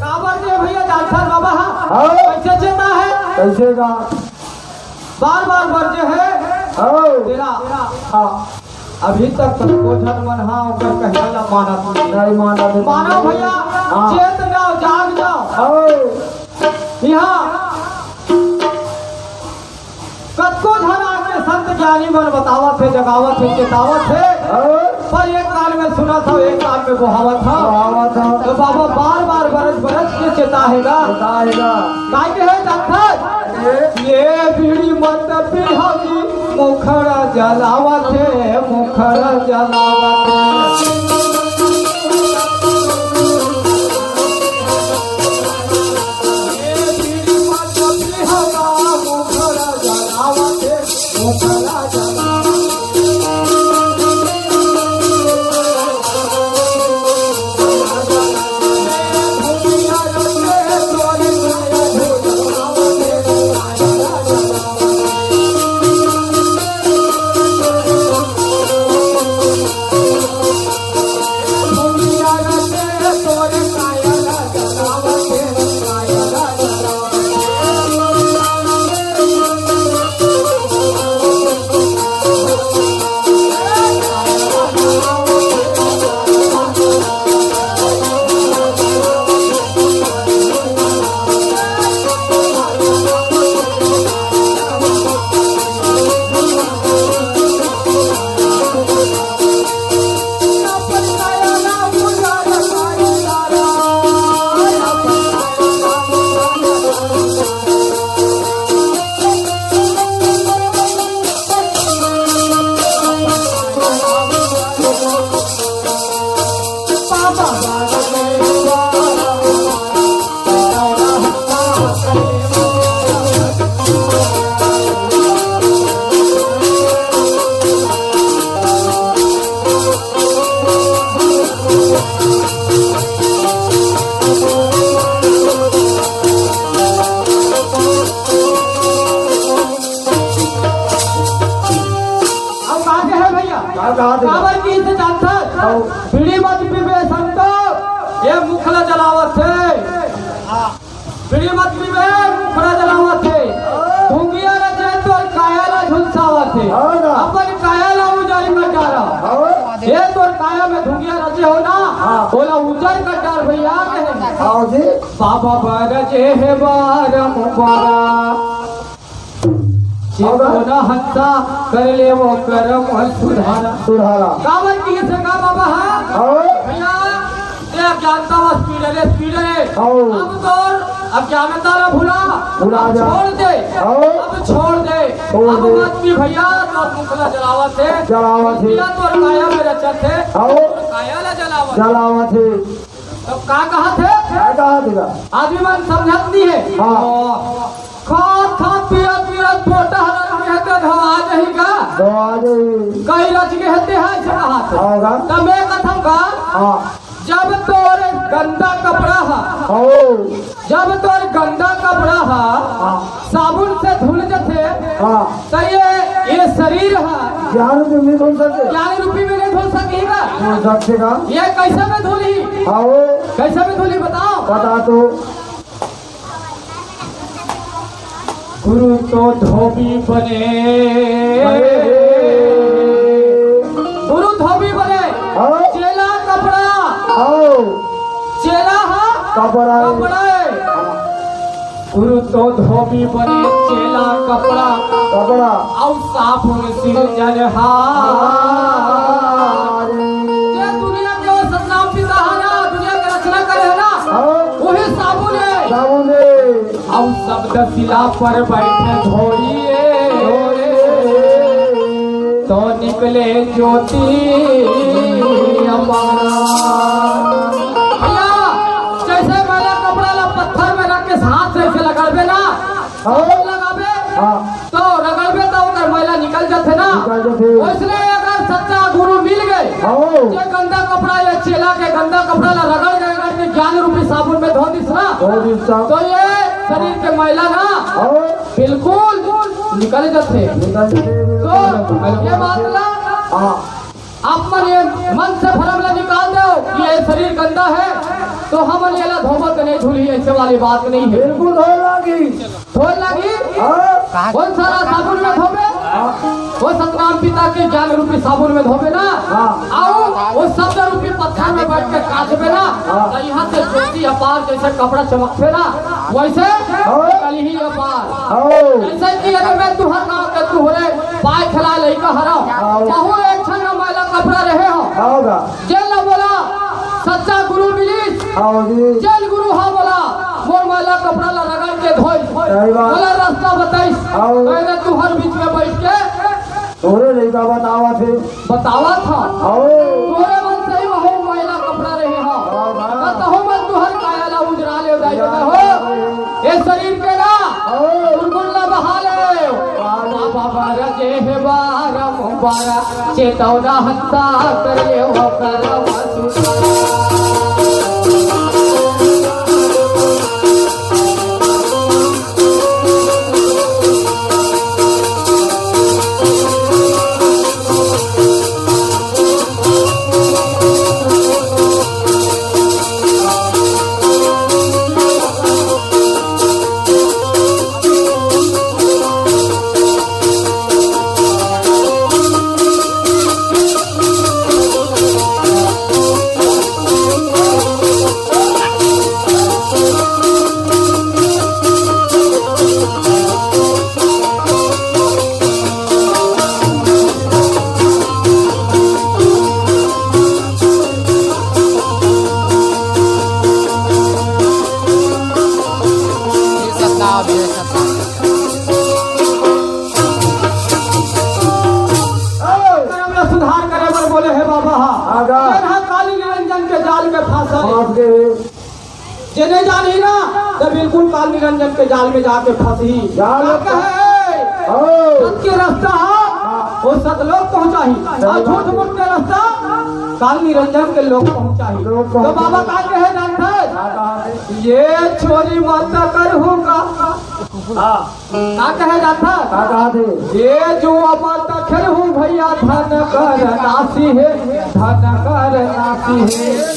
काबर जे भैया जानथन बाबा हा? हाँ। कइसे चेता हे? कइसे का? बार बार बरजे हे। हाँ। तेरा। हाँ। अभी तक कतको झन मन हा ओकर कहिया ला मानत नहीं। नहीं मानत हे। मानो भैया, हाँ। चेत जाओ, जाग जाओ। हाँ। इहाँ कतको झन आके संत ज्ञानी मन बतावत हे, जगावत हे, चेतावत हे। हाँ। पर एक कान में सुनत हव, एक कान में बोहावत हव। बोहावत हव। तो बाबा बार बार बरज बरज के चेता हे गा। चेता हे गा। काय के हे जानथस? ये बीड़ी मत पीहा जी, मुखड़ा जलावत हे, मुखड़ा जलावत हे। का कहा थे? काबर कहिस जानथस? हाँ। बीड़ी मत पीबे संतो, ये मुख ला जलावत हे। बीड़ी मत पीबे, मुख ला जलावत हे। धुंगिया रचे तोर काया ला झुलसावत हे। हाँ ना। अपन काया ला उजाड़ कर डारा। हाँ। ये तोर काया में धुंगिया रचे हो ना, हाँ। ओला उजाड़ कर डार भैया कहे। हाँ जी। बाबा बरजे हे बारम बारा। चेतना हंसा कर ले वो करम सुधारा। सुधारा। काबर कहिस का बाबा हा? हाँ। भैया, ये अज्ञानता व स्पीड रे, स्पीड रे। हाँ। अब तोर अज्ञानता ला भुला। भुला अब जा। छोड़ दे। हाँ। अब छोड़ दे। छोड़ अब दे। मत पी भैया, तोर मुख ला जलावत हे। जलावत हे। भैया, तोर काया में रचत हे। हाँ। तोर काया ला जलावत हे। जलावत हे। तो का कहा थे? का कहा थे का? आदमी मन समझत नहीं है। हाँ। ओ, खात खात पियत पियत पोटा हर रच के हते, धवा जाही का? धवा जाही। कई रच के हते है, ऐसे कहा थे। हाँ का? तब मैं कथम का? हाँ। जब तोर गंदा कपड़ा हा, हाँ। जब तोर गंदा कपड़ा हा, हाँ। साबुन से धुल जथे, हाँ। त ये, ये शरीर हा ज्ञान रूपी में धुल सके। ज्ञान रूपी में नहीं धुल सके का? धुल सके का? ये कैसे में धुलही? हाँ। कैसे में धुलही बताओ? बता तो। गुरु तो धोबी बने। बने। गुरु धोबी बने। हाँ। चेला कपड़ा। हाँ। चेला हा कपड़ा। कपड़ा हे। गुरु तो धोबी बने, चेला कपड़ा। कपड़ा। अउ साबुन सिरजनहार। जे दुनिया के वो सतनाम पिता हा ना, दुनिया के रचना करे हे ना, हाँ। वही साबुन हे। साबुन हे। अउ शब्द शिला पर बैठे धोइए, तो निकले ज्योति अपार। भैया, जैसे मैला कपड़ा ला पत्थर में रख के हाथ से ऐसे लगाबे ना, हाँ। लगाबे, हाँ। तो रगड़बे तो ओकर मैला निकल जाथे ना। निकल जाथे। वैसने अगर सच्चा गुरु मिल गए, हाँ। जे गंदा कपड़ा या चेला के गंदा कपड़ा ला रगड़ के, रगड़ के ज्ञान रूपी साबुन में धो दिस ना, धो दिस ना। तो ये शरीर के मैला ना, हाँ। बिल्कुल निकल जाथे। निकल जाथे, तो बिल्कुल। ये बात ला हाँ। आप मन ये मन से भरम ला निकाल दो कि ये शरीर गंदा है, तो हमन एला धोबो तो नहीं धुलही, ऐसे वाली बात नहीं है। बिल्कुल धोए लागी। धोए लागी? हाँ। कौन सारा साबुन में धोबे? हाँ। वो सतनाम पिता के ज्ञान रूपी साबुन में धोबे ना। हाँ। अउ वो शब्द रूपी पत्थर में बैठ के काटबे ना। हाँ। तो यहाँ से ज्योति अपार जैसे कपड़ा चमकथे ना, वैसे हाँ। निकलही अपार। हाँ। जैसे कि अगर मैं तुहर गाँव के तुहरे पाय खेला लइका हरव, हाँ। कहूँ एक क्षण में मैला कपड़ा रहे हो। हाँ। जेन ला मोला सच्चा गुरु मिलिस, हाँ जी। जेन गुरु हा मोला मोर मैला कपड़ा ला रगड़ के धोइस, सही बात। मोला रास्ता बताइस, हाँ। मैं तुहर बीच में बैठ के तोरे लइका बतावत हे। बतावत हा। हाँ। तोरे मन सही में हो मैला कपड़ा रहे हा। हाँ, हाँ। कतहु मन तुहर काया ला उजरा ले दाई हो। ये शरीर के ना, हाँ। गुनगुन ला बहा ले। बाबा बाबा रजे हे बारम बारा, चेतौना हत्ता कर ले हो करम सुधारा। करम ला सुधार करे बर बोले हे बाबा हा। आगा। जेन हा काली निरंजन के जाल में फंसा हे। फंस गए। जे नहीं जानही ना, तो बिल्कुल काल निरंजन के जाल में जाके फंसही। जाल में का कहे? हाँ। सत के रास्ता हा, वो सतलोक पहुंचाही। सही और बात झूठ है। मूठ के रास्ता काल निरंजन के लोक पहुंचाही। लोक तो पहुंचाही। बाबा का कहे जानत हे? का कहा थे? ये चोरी मत करहू का। हाँ। का कहे जात हे? का कहा थे? ये जुआ मत खेलहू भैया धन कर। नासी हे, धन कर नासी हे।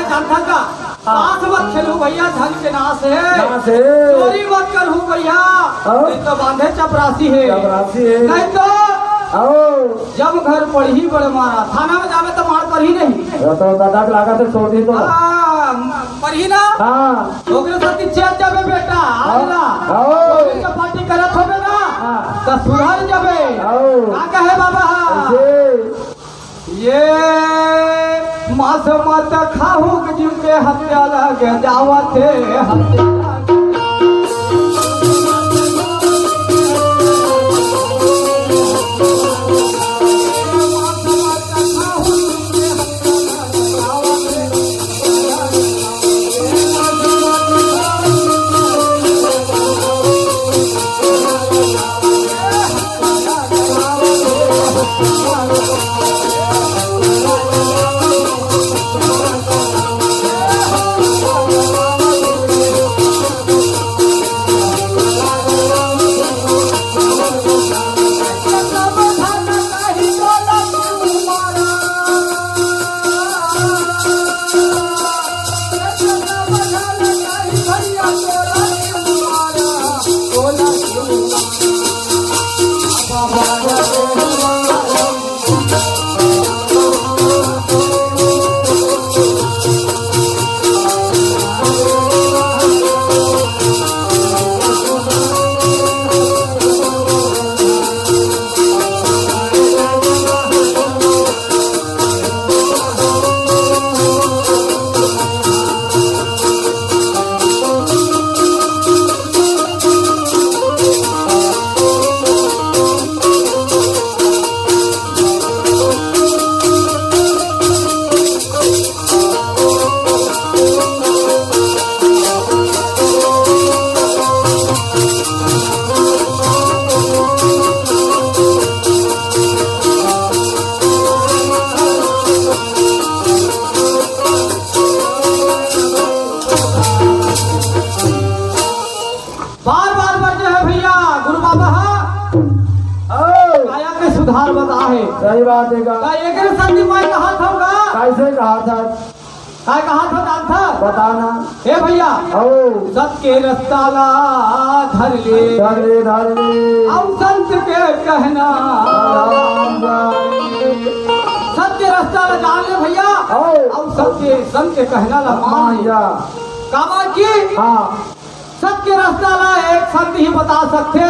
जानथन का? हाँ। ताश मत खेलहू भैया, धन के नाश हे। नाश हे। चोरी मत करहू भैया, हाँ। नहीं तो बांधे चपरासी हे। चपरासी हे। नहीं तो आओ। जब घर पड़ही बड़े मारा, थाना में जाबे तो मार पड़ही नहीं। वो तो दादा के लागत हे, छोड़ दी तो। हाँ, पड़ही ना। हाँ। ओकरे साथ चल जाबे बेटा, हाँ। आला। आओ। ओकरे के पार्टी करत होबे ना, हाँ। तो सुधर जाबे। आओ। का कहे बाबा? कैसे? ये मांस मत खाहू, जीव के हत्या लगे जावत हे, हत्या लगे। बार बार बरजे हे भैया, गुरु बाबा हा। ओ। काया के सुधार बता हे। सही बात हे का? का एकरे संग मैं कहा था का? कैसे कहा था? का कहा था, जानथा? बता ना। हे भैया। ओ। सत के रस्ता ला धर ले। धर ले, धर ले। अउ संत के कहना। राम जाने। सत के रस्ता ला जान ले भैया। ओ। अउ संत के, संत के कहना ला मान ले। भैया। काबर कि हाँ। सत के रस्ता ला एक संत ही बता सकथे।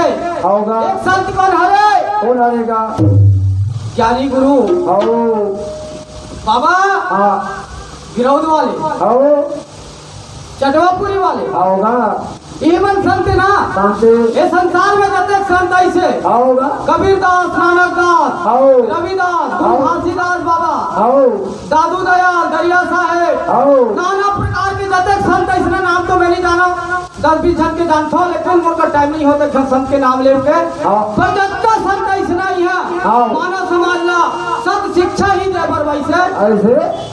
होगा। एक संत कोन हरे? कोन हरे का? ज्ञानी गुरु। आओ। बाबा। हाँ। गिरौद वाले। आओ। चटवापुरी वाले। आओगा। ये मन संत ना। संत। ये संसार में जतेक संत ऐसे। आओगा। कबीर दास, नानक दास, आओ। रविदास, गुरु आओ। घासीदास बाबा। आओ। दादू दयाल, दरिया साहेब, आओ। नाना प्रकार के जतेक संत, अइसने नाम तो मैं नहीं जाना, दस बीस झन के जानथो, लेकिन मोर का टाइम नहीं होता, एक झन संत के नाम लेव के। हाँ। पर जतका संत अइसना ही है, हाँ। मानव समाज ला सत शिक्षा ही दे बर वैसे। ऐसे?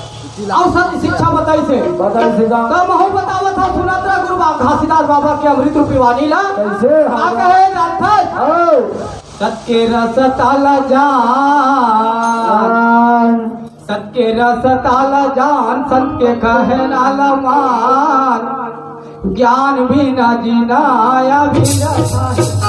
अउ सत शिक्षा बताइसे। बताइसे का? त महू बतावत हँव, सुनत रह गुरु बा-, घासीदास बाबा के अमृत रूपी वाणी ला। कैसे? का कहे जानथस? हाँ। सत के रस ताला जान। हाँ। सत के रस ताला जान, संत के कहना ला मान। ज्ञान बिना जीना अभिव्यर्थ है।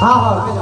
हाँ, हाँ, हाँ।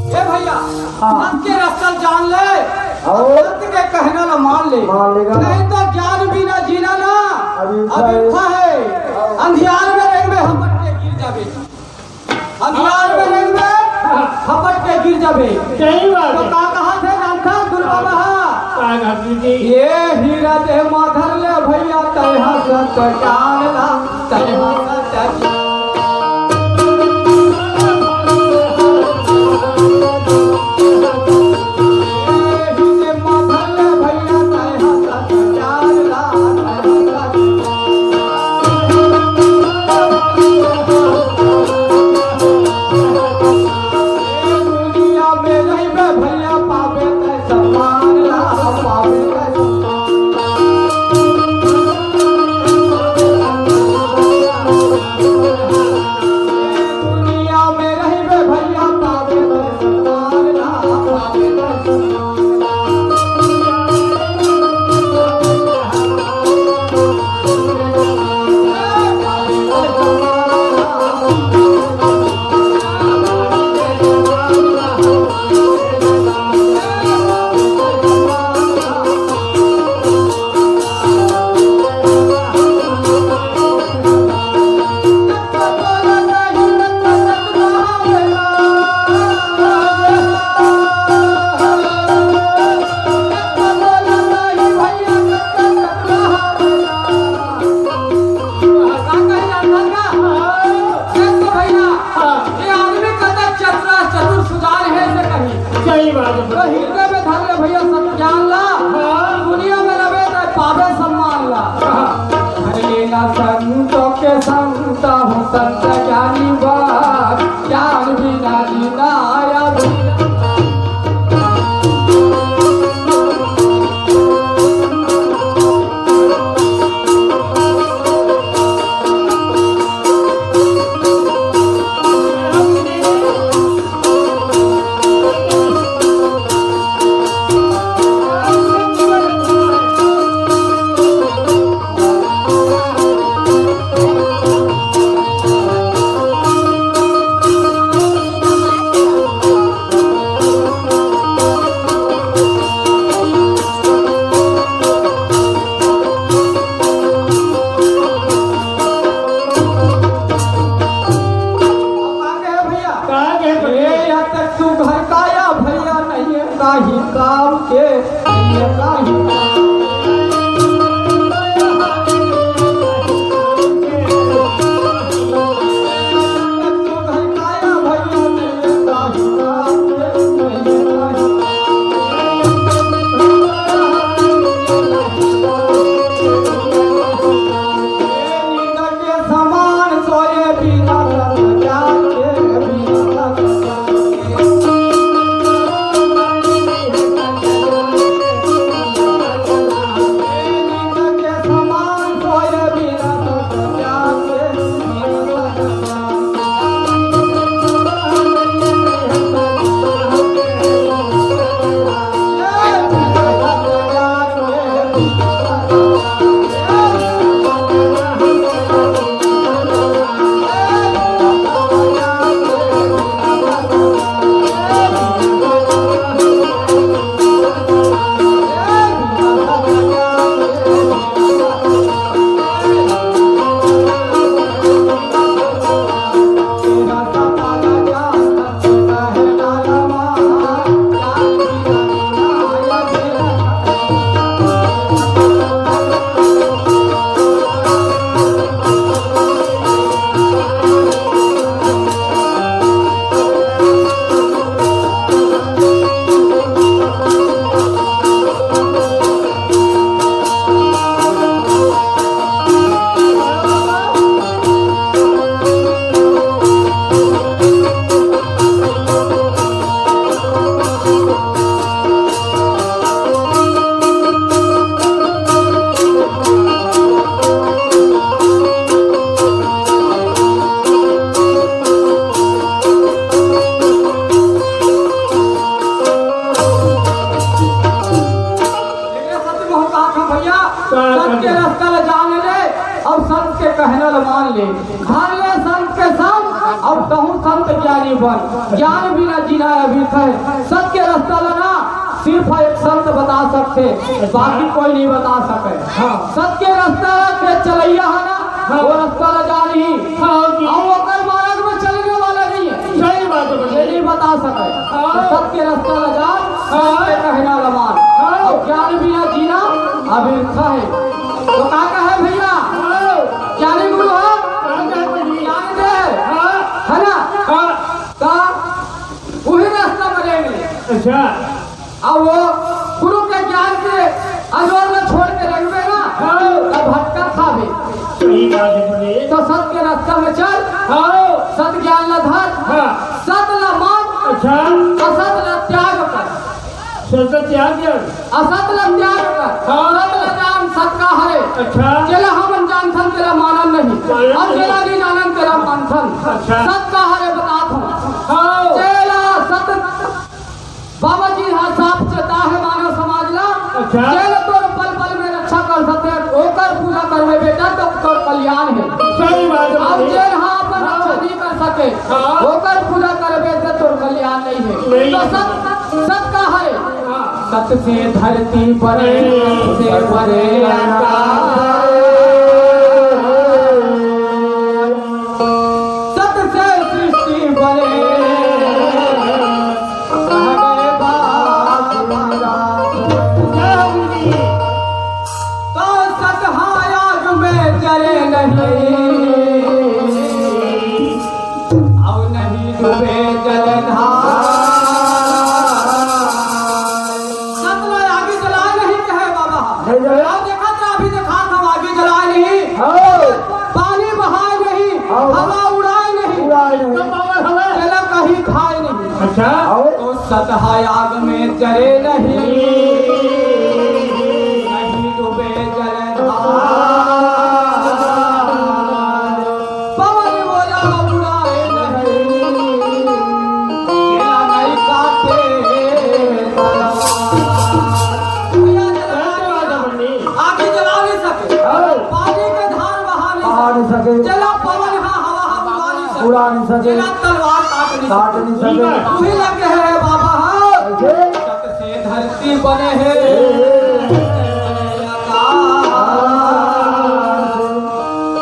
ए भैया, हाँ। सत के रस्ता जान ले, और? सत के कहना ला मान ले। मान लेगा। नहीं तो ज्ञान बिना जीना ना अभी अभी है। है। अंधियार में रहिबे, हपट के गिर जाबे। अंधियार में रहिबे, हपट के गिर जाबे। सही बात तो है। का कहा थे जानथस गुरु बाबा? का कहा जी? ये हीरा दे माधर ले भैया, तैहा सत ज्ञान ला, तैहा सत ज्ञान। अब कहूँ संत ज्ञानी बन, ज्ञान बिना जीना अव्यर्थ हे। सत के रास्ता ला ना सिर्फ एक संत बता सकथे, बाकी कोई नहीं बता सके। हाँ। सत के रास्ता के चलइया हे ना, हाँ। वो रास्ता ला जान ही। हाँ जी। अउ ओकर मार्ग में चलने वाला नहीं है। सही बात है, ये नहीं बता सके। हाँ। तो सत के रास्ता ला जान, हाँ। सत के कहना ला मान। हाँ। अउ ज्ञान बिना जीना अव्यर्थ हे। तो का कहे भैया? हाँ। ज्ञानी गुरु हे, हाँ, ज्ञानी गुरु। ज्ञान दे, हाँ। है ना? हाँ। तो वही रास्ता में रहेंगे। अच्छा। अब वो गुरु के ज्ञान के अंजोर में छोड़ के रखबे ना, हाँ। तब भटका खाबे। सही बात है बोले। तो सत के रास्ता में चल, हाँ। सत ज्ञान ला धर, हाँ। सत ला मान, अच्छा। असत ला त्याग कर। सत ला त्याग कर। असत ला त्याग कर। हाँ। सत ला जान, सत का हरे। अच्छा। जेला हमन जानथन, तेला मानन नहीं। मानन अउ नहीं। जेला नहीं जानन, तेला मानथन। अच्छा। सत का हरे बतात हूँ। हाँ। जेला सत बाबा जी हा साफ चेता हे मानव समाज ला। अच्छा। जेन तोर पल पल में रक्षा कर सकथे, ओकर पूजा करबे बेटा, तो तोर कल्याण हे। सही बात है अउ भाई। जेन हा अपन हाँ। रक्षा नहीं कर सके, हाँ। ओकर पूजा करबे से तोर कल्याण नहीं हे। नहीं। तो सत, सत का हरे? हाँ। सत से धरती बने, सत से बने आकाश। सत से सृष्टि बने। तो सत हा आग में जले नहीं, अउ नहीं डूबे जलधार। सत ला आगी जलाए नहीं कहे बाबा। नहीं जलाए। अउ देखा तो अभी देखा था आगी जलाए नहीं। हाँ। पानी बहाए नहीं, हाँ। हवा उड़ाए नहीं, उड़ाए नहीं। तो पावर हवे। तेला कहीं खाए नहीं। अच्छा। और? तो सत हा आग में जले नहीं, नहीं डूबे जलधार। पवन बोला उड़ाए नहीं, तेरा नहीं काटे तलवार। भैया, जला नहीं सके। आगी जला नहीं सके। हाँ। पानी के धार बहा नहीं बहा नहीं सके। सके। जला पवन हा हवा हा उड़ा नहीं सके। उड़ा नहीं सके। जला तलवार काट नहीं काट सके। नहीं सके। वही लगे है बाबा, हाँ। कैसे? सत से धरती बने है।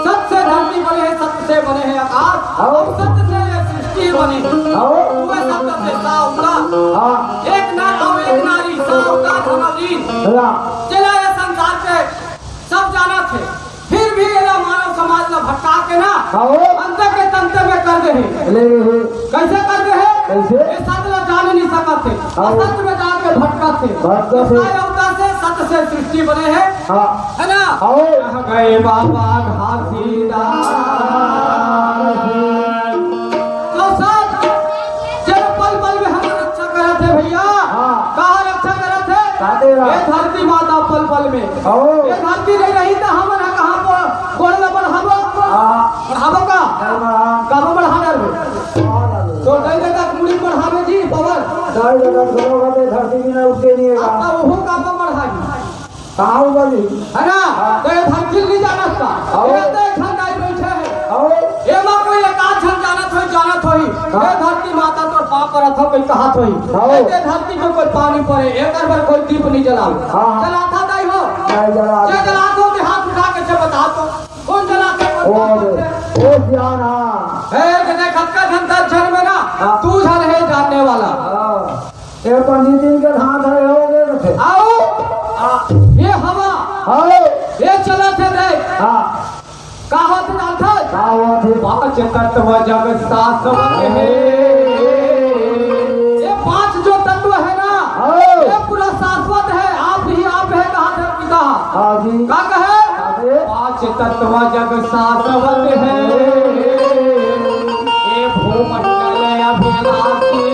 सत से धरती बने है, सत से बने है आकाश। हाँ। और सत से ये सृष्टि बने। हाँ। वह सत से सा उड़ा। हाँ। एक ना और एक नारी सा उड़ा धमाली। हाँ। चला ये संसार के सब जानथे, फिर भी एला मानव समाज ला भटका के ना, हाँ। अंत के तंत में कर दे हे। ले रहे हैं। कैसे कर दे हे? कैसे? ये सत ला जान नहीं सकत हे। हाँ। असत में जाके भटकत हे। भटकत हे। इसका अवतार से सत से सृष्टि बने हे। हाँ। है ना? हाँ। कह गए बाबा घासीदास। तो सत, जब पल पल में हमर रक्षा करत हे भैया, हाँ। कहाँ रक्षा करत हे? काटे ला। ये धरती माता पल पल में। ओ। ये धरती नहीं रही तो हमन ह कहाँ पर गोड़ ल बढ़ाबो? हाँ। बढ़ाबो का? नहीं बढ़ा। काबर बढ़ा डरबे? तो नहीं बेटा मुड़ी बढ़ाबे जी, पवन। नहीं बेटा, दोनों बातें धरती बिना उठते नहीं है। अब वो काबर बढ़ाबे? कहाँ ऊपर जी? है ना? हाँ। तो ये धरती नहीं जानत का? हाँ। ये तो एक झन दाई बैठे हैं। हाँ। एमा कोई एक आध झन जानत होही, जानत होही। हाँ। ये धरती माता तो पाप करत हो, कोई कहत होही। हाँ। ये धरती में कोई पानी पड़े, एक बार कोई दीप नहीं जलावे। हाँ। जलाथा दाई हो? नहीं जला। जे जलाथो ते हाथ उठा के जे बता तो। कौन जलाथे, कौन ओ, पाप करथे? ओ सियाना। ए, देख, अतका झन दस झन में ना, हाँ। तू झन हे जानने वाला। हाँ। ए पंडित जी के धान धरे हो गए थे। आओ। आ, ये हवा। आओ। ये चलत हे देख। हाँ। का होत जानत हे? का होत हे? पांच तत्व जग शाश्वत हे। ये पांच जो तत्व है ना, आओ। ये पूरा शाश्वत है। आप ही आप है, कहा धरती का। हाँ जी। का कहे? हाँ जी। पांच तत्व जग शाश्वत हे। ये भूमंडल अविनाशी।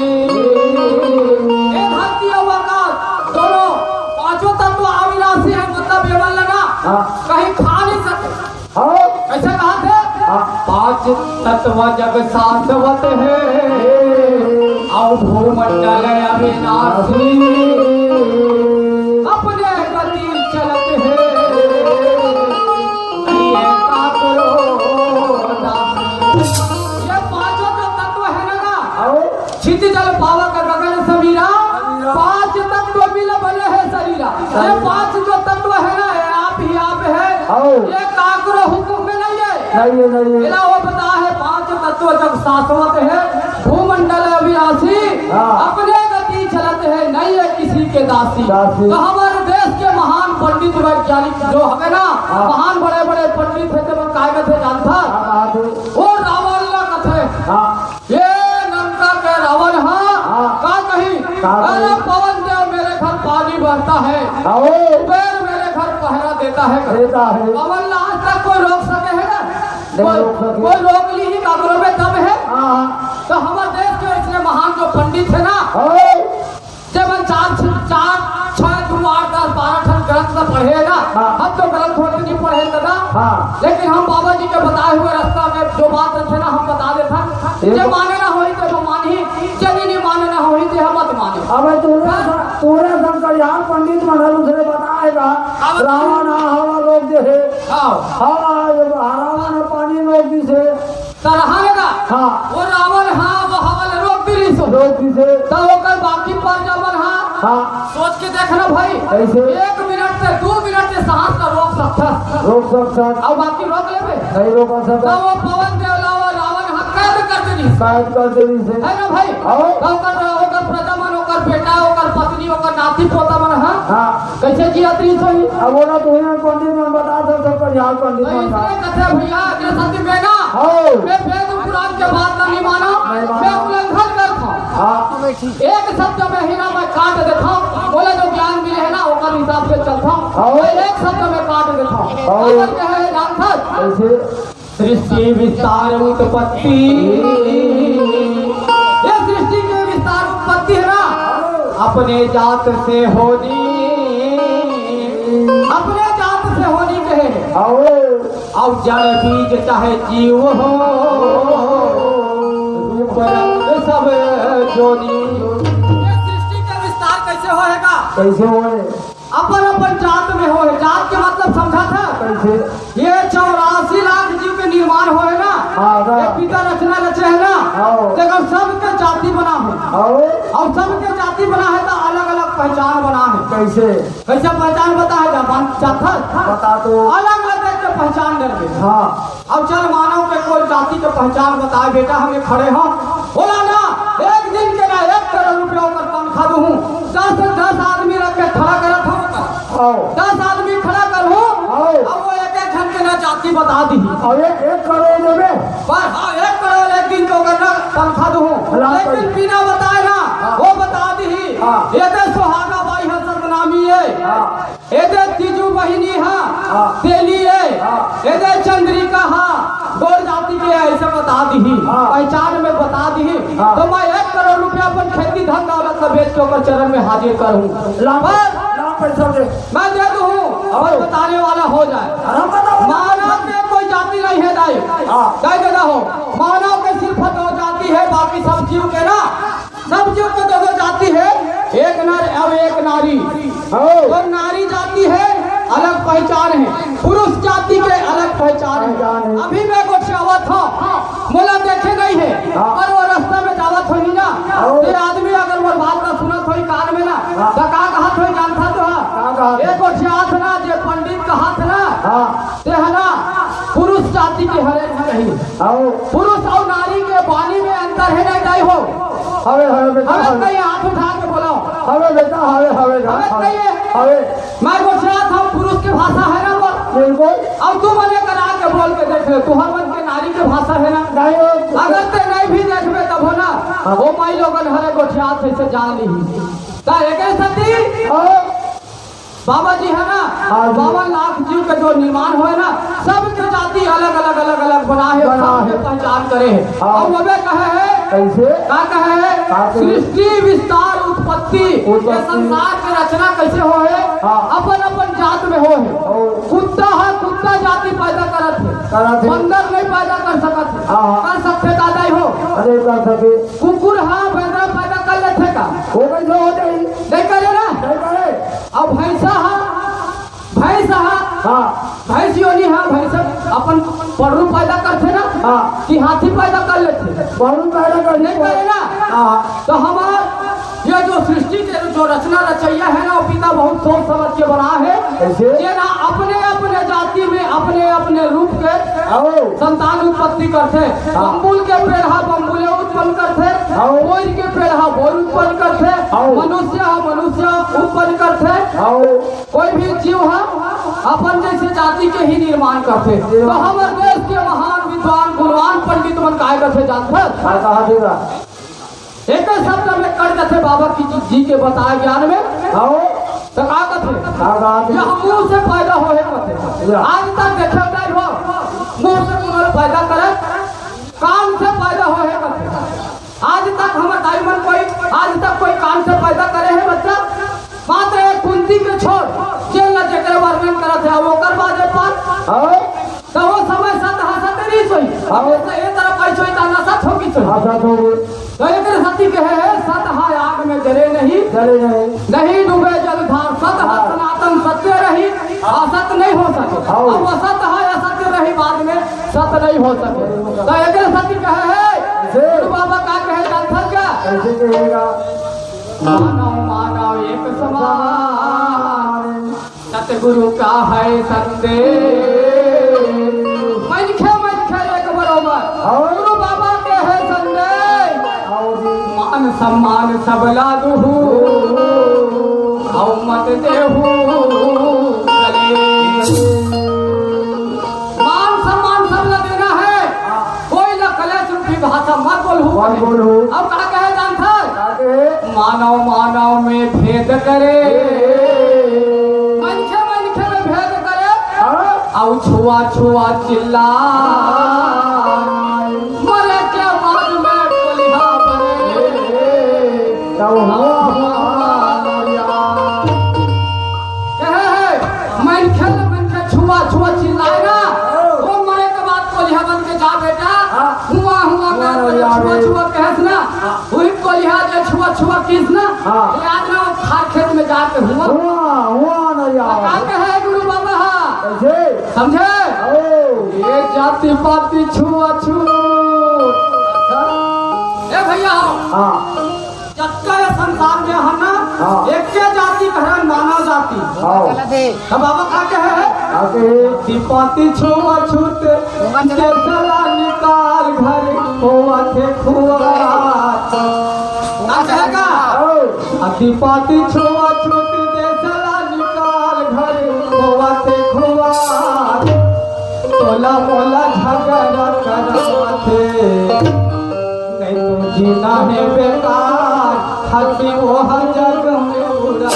ये धरती अउ आकाश दोनों पांचों तत्व अविनाशी है, मतलब ये वाला ना हाँ। कहीं खा नहीं सके। हाँ। कैसे कहा थे? हाँ। पांच तत्व जग शाश्वत हे, अउ भूमंडल अविनाशी। अपने गति चलत हे, ये काकरो दासी। ये पांचों जो पावक गगन समीरा, समीरा। पांच तत्व मिल बने है शरीरा। ये शरीरा। पांच जो तत्व है ना, ये आप ही आप है। आओ। ये काकरो हुक्म में नहीं है। नहीं है, नहीं है। इला वो बता है, पांच तत्व जब शाश्वत है, भूमंडल अविनाशी, हाँ। अपने गति चलत है, नहीं है किसी के दासी। दासी। तो हमारे देश के महान पंडित वैज्ञानिक जो हमें ना, हाँ। महान बड़े बड़े पंडित है, जब काय कथे जानता? हाँ, हाँ, तो वो रावण ला कथे। हाँ। ये लंका के रावण हा, हाँ। का कही? का कही? अरे पवन देव, मेरे घर पानी बरता है, आओ। कुबेर मेरे घर पहरा देता है। देता है। पवन ला आज तक कोई रोक सके है ना? नहीं कोई, रोक सके। कोई रोक ली ही काकरो में दम है? हाँ, हाँ। तो हमारे देश के इसलिए महान जो पंडित है ना, आओ। जब चार, चार, छह, दो, आठ, दस, बारह ठन ग्रंथ तो पढ़े ना। हाँ। हम तो ग्रंथ होते नहीं पढ़े दादा। हाँ। लेकिन हम बाबा जी के बताए हुए रास्ता में जो बात रखे ना, हम बता देता। ये जे तो माने ना होई तो वो मानही, जे नहीं माने ना होई तो हम मत माने। अबे तोरे हाँ। सा-, तोरे शंकर यार पंडित मन ह दूसरे बताएगा। अब रावण हा हवा रोक दे हे। हाँ। हवा, रावण हा पानी रोक दे हे। त रहा ना। हाँ। वो रावण हा, वो हवा ल रोक दिस। रोक दिस। त ओकर बाकी प्रजा मन हा। हाँ। सोच के देख ना भाई। कैसे? एक मिनट से, दो मिनट से सांस ला रोक सकथस। रोक सकथस। अब बाकी रोक लेबे। नहीं रोक सकत। त वो पवन देव ला वो रावण हा कैद कर दिस। कैद कर दिस। है ना भाई? हाँ। त ओकर, ओकर प्रजा मन, ओकर बेटा, ओकर पत्नी, ओकर नाती पोता मन हा। हाँ। कैसे जियत रहिस होही? अब वो ना तुम्हें पंडित मन बता सकत, पर यार पंडित मन का। इसलिए कथे भैया, अगले सती में ना, हाँ। मैं वेद पुराण के बात ला नहीं मानों, नहीं मानों। मैं उल्लंघन करथों। हाँ। एक शब्द में ही ना मैं काट देथों, बोले जो ज्ञान मिले है ना, ओकर हिसाब से चलथों। हाँ। मैं एक शब्द में काट देथों। हाँ। अगर कहे जानथस, कैसे? सृष्टि विस्तार उत्पत्ति, ये सृष्टि के विस्तार उत्पत्ति है ना, अपने जात से होनी, अपने जात से होनी कहे। आओ। अब जड़ बीज चाहे जीव हो, रूप रंग सब जोनी। ये सृष्टि के विस्तार कैसे होएगा? कैसे होए? अपन अपन जात में होए। जात के मतलब समझा था? कैसे? ये चौरासी लाख जीव के निर्माण होए ना, हाँ, हाँ। ये पिता रचना रचे है ना, हाँ। तेकर सबके जाति बना है। हाँ। और सबके जाति बना है तो अलग-अलग पहचान बना है। कैसे? कैसे पहचान बता है? जब बात चाहत है, बता तो। अलग-अलग देख के पहचान करके। हाँ। अब चल मानव के कोई जाति के पहचान बताए, बेटा, हम ये खड़े हों, बोला ना, एक दिन के ना एक करोड़ रुपया ओकर तनखा दूहूँ, दस, दस आदमी रख के खड़ा करत हों, आओ। दस आदमी खड़ा करहूँ, आओ। अब वो एक एक झन के ना जाति बता दिही। अब एक, एक करोड़ देबे? पर हाँ, एक करोड़ एक दिन के ओकर ना तनखा दूहूँ, ला लेकिन भाई। बिना बताए ना, हाँ। वो बता दिही, हाँ। ये तो सुहागा बाई है, सर्वनामी है। हाँ। एदे तीजू बहिनी हा, हाँ। तेली ए, हाँ। एदे चंद्रिका हा, गोर जाति के, ऐसे बता दिही, हाँ। पहचान में बता दिही, हाँ। तो मैं एक करोड़ रुपया अपन खेती धन दौलत ला बेच के ओकर चरण में हाजिर करहूँ। ला, बस। ला पैसा दे। मैं दे दूँ, और बताने वाला हो जाए। अरे बताओ। मानव के कोई जाति नहीं है दाई। हाँ। दाई दादा हो, मानव के सिर्फ दो जाति है, बाकी सब जीव के ना सब जीव के दो जाति है, एक नर और एक नारी। हाँ। तो नारी जाति है, अलग पहचान है, पुरुष जाति के अलग पहचान है। पहचान है। अभी मैं गोठियावत हूँ, मोला देखे नहीं है, हाँ। पर वो रास्ता में जावत होही ना, हाँ। ये आदमी अगर वो बात ना सुनत होही कान में ना, हाँ। तो का कहत होही जानता तो है? का कहत? ये गोठियात ना, जे पंडित कहत ना, हाँ। ते है ना, पुरुष जाति के हरे नहीं। आओ। पुरुष और नारी के बानी में अंतर है नहीं दाई हो? हवे, हवे बेटा, हवे हवे। कहीं हाथ उठा के बोलो। हवे बेटा, हवे, हवे गा, हवे हवे। कहीं है। हवे। मैं गोठियात हूँ, पुरुष के भाषा है ना वो? बिल्कुल। अब तू मने करा के बोल के देख ले, तुहर मन के नारी के भाषा है ना? नहीं हो। अगर ते नहीं भी देखबे तब हो ना, हाँ। वो माई लोगन हरे गोठियात है, इसे जान ली। ता एक सती हाँ। बाबा जी है ना, हाँ जी। बावन लाख जीव के जो निर्माण होए ना, सबके जाति अलग-अलग, अलग-अलग बना है, बना सबके है। पहचान करे है। हाँ। और वो भी कहे है, कैसे? का कहे है? का कहे? सृष्टि विस्तार उत्पत्ति, उत्पत्ति। ये संसार के रचना कैसे होए? हाँ। अपन-अपन जात में होए। और कुत्ता है, कुत्ता जाति पैदा करत है। करत है। बंदर नहीं पैदा कर सकत है। हाँ, हाँ। कर सकते दादा ही हो। अरे कर सके। कुकुर हा, बंदर पैदा कर लेते का? वो कैसे हो जाई? नहीं करे ना? नहीं करे। अब भैंसा हा, भैंस हा, हाँ। भैंस योनि हा, भैंस अपन पड़रू पैदा करथे ना, हाँ। कि हाथी पैदा कर लेथे? पड़रू पैदा कर नहीं करे ना? हाँ। तो हमार ये जो सृष्टि के जो रचना रचैया है ना, वो पिता बहुत सोच समझ के बना है। कैसे? ये ना अपने अपने जाति में अपने अपने रूप के आओ। संतान उत्पत्ति करथे। हाँ। बम्बुल के पेड़ हा बम्बुले उत्पन्न करथे। आओ। बोर के पेड़ हा बोर उत्पन्न करथे। आओ। मनुष्य हा मनुष्य उत्पन्न करथे। आओ। कोई भी जीव हा अपन जैसे जाति के ही निर्माण करथे। तो हमर देश के महान विद्वान गुणवान पंडित मन काय करथे जानथस? हाँ, कहा देगा। एक शब्द में कट जाथे बाबा की जी के बताए ज्ञान में। आओ। तो का कथे? का कथे? ये मुंह से पैदा होए कथे। या। आज तक देखे नहीं हो, मुंह से कोनो पैदा करे, कान से पैदा होए कथे। आज तक हमर दाई मन कोई, आज तक कोई कान से पैदा करे है बच्चा? मात्र एक कुंती के छोड़, जेन ला जेकर वर्णन करत है, अब ओकर बाद एक बात। आओ। तो वो समय सत हा सत नहीं सोई। हाँ। तो ये तरफ आई सोई, ताना सत होगी सोई। हाँ, सत होगी। तो एक सती कहे है, सत हा आग में जले नहीं। जले नहीं। नहीं डूबे जल धार, सत हा हाँ। सनातन सत्य रही, असत नहीं हो सके। हाँ। अब असत हा असत्य रही, बाद में सत नहीं हो सके। तो एक सती कहे है, जी। गुरु बाबा का कहे जानथस का? कैसे कहेगा? मानव मानव एक समान। सतगुरु का है संदेश। मनखे मनखे एक बरोबर। और? गुरु बाबा के है संदेश। और? मान सम्मान सब ला दुहू। और मत देहू कलेश। मान सम्मान सब ला देना है। कोई ला कलेश रूपी भाषा मत बोलहू। मत बोलहू। अब का कहे जानथस? का कहे? मानव मानव में भेद करे। मनखे मनखे में भेद करे। हाँ। अउ छुआ छुआ चिल्ला। मरे के बाद में कोलिहा बने। तब हुआ। कहे है, मनखे ले मनखे छुआ छुआ चिल्लाए ना, वो मरे के बाद कोलिहा बन के जा बेटा, हाँ। हुआ हुआ हुआ कर ना, छुआ छुआ कहेस ना, वही कोलिहा जे छुआ छुआ किस ना, हाँ। ये आज ना वो खार खेत में जाके हुआ। हुआ, हुआ ना यार। का कहे गुरु बाबा हा? कैसे? समझे? ओ। ये जाति पाति छुआ छूत। ए भैया, हाँ। जतका ये संसार में है ना, हाँ। एके जाति कहन मानव जाति। हाँ। तो बाबा का कहे है? का कहे? जाति पाति छुआ छूत, देश ला निकाल घर होवत हे खुआर। का कहे का? हाँ। जाति पाति छुआ छूत, देश ला निकाल घर होवत हे खुआर। तोला मोला झगड़ा करवाथे, नहीं तो जीना है बेकार, हंसी वो हर जग में उड़ा।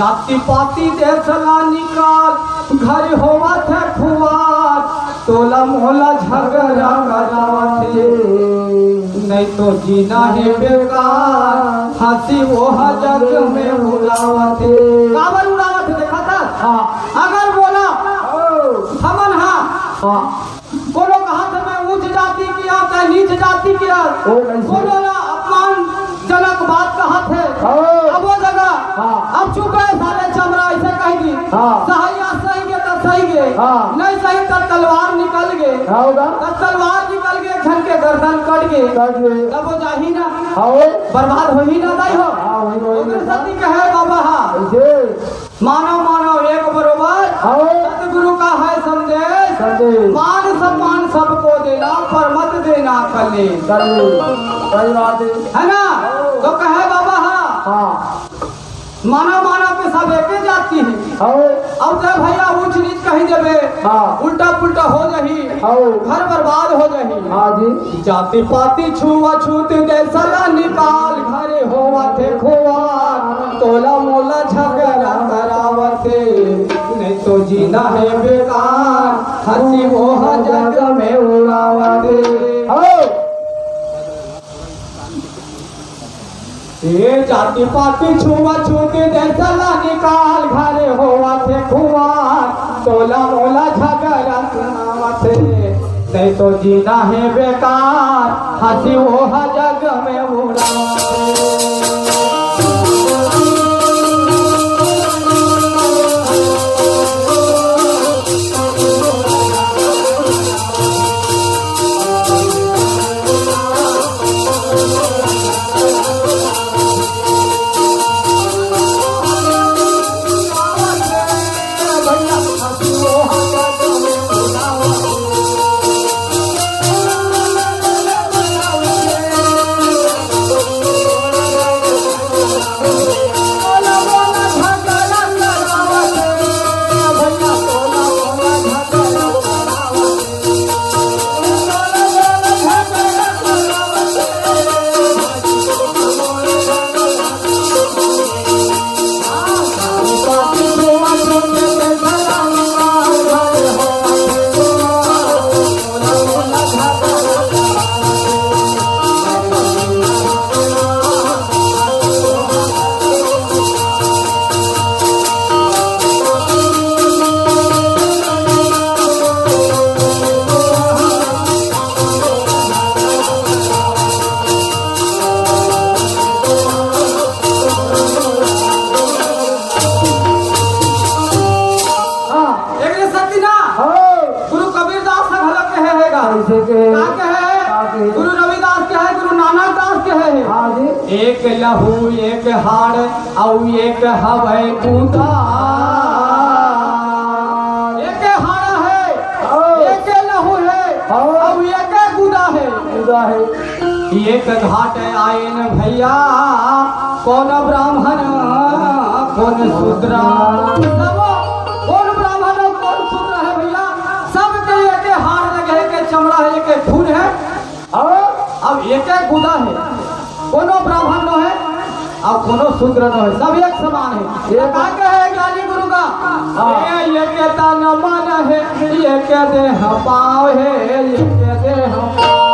जाति पाति देश ला निकाल, घर होवत हे खुआर, तोला मोला झगड़ा करावत हे। नहीं तो जीना हे बेकार, हंसी वो ह जग में उड़ावत हे। काबर उड़ावत हे, देखा था? हाँ। अगर बोला, ओ। हमन हा, हाँ। कोनो कहत हे, "मैं ऊंच जाति के आंव, तैं नीच जाति के आंव।" ओ, नहीं। कोनो ला अपमानजनक बात कहत हे। हाँ। अब वो जगह, हाँ। अब चुप हे साले चमरा, अइसे कहि दिस। हाँ। सही या सही गे त सही गे। हाँ। नहीं सही त तलवार निकल गे। हाँ, होगा। त तलवार निकल गे, एक झन के गर्दन कट गे। कट गे। तब वो जाही ना। हाँ, हो। बर्बाद होही ना, दाई हो। हाँ, होही, होही, ओकर होही। सेती कहे बाबा हा। अइसे। मानव मानव एक बरोबर। हाँ। सतगुरु का है संदेश। संदेश। मान सम्मान सबको देना, पर मत देना कलेश। कलेश। सही बात है। है ना? हाँ। तो कहे बाबा हा। हाँ। मानव मानव के सब एके जाति हे। हाँ। अब ते भैया ऊंच नीच कहि देबे, हाँ। उल्टा पुल्टा हो जाही, हाँ। घर बर्बाद हो जाही। हाँ जी। जाति पाति छुआछूत देश ला निकाल, घरे होवत हे खुआर, तोला मोला झगड़ा करावत हे, नहीं तो जीना हे बेकार, हंसी वो ह जग में उड़ावत हे। हो। ए जाति पाति छुआछूत देश ला निकाल, घरे होवत हे खुआर, तोला मोला झगड़ा करावत हे, नहीं तो जीना हे बेकार, हंसी वो ह जग में उड़ावत हे। हाँ। एकरे सेती ना, हाँ। गुरु कबीरदास ह घलो कहे हे गा। कइसे कहे? का कहे? का कहे? गुरु रविदास कहे, गुरु नानक दास कहे हे। हाँ जी। एक लहू एक हाड़ अउ एक हवय गुदा। एक हाड़ हे, हाँ। एक लहू हे, हाँ। अउ एक गुदा हे। गुदा हे। एक घाट आएन भैया, कोन ब्राह्मण, कोन शूद्र। सब कोन ब्राह्मण अउ कोन शूद्र हे भैया, सबके एके हाड़ लगे हे, एके चमड़ा हे, एके खून हे। अउ अब एके गुदा हे, कोनो ब्राह्मण नो हे, अउ कोनो शूद्र नो हे, सब एक समान हे। ये का कहे ज्ञानी गुरु का? हाँ। ए, एके तन मन हे, एके देह पाँव हे, एके देह पाँव हे।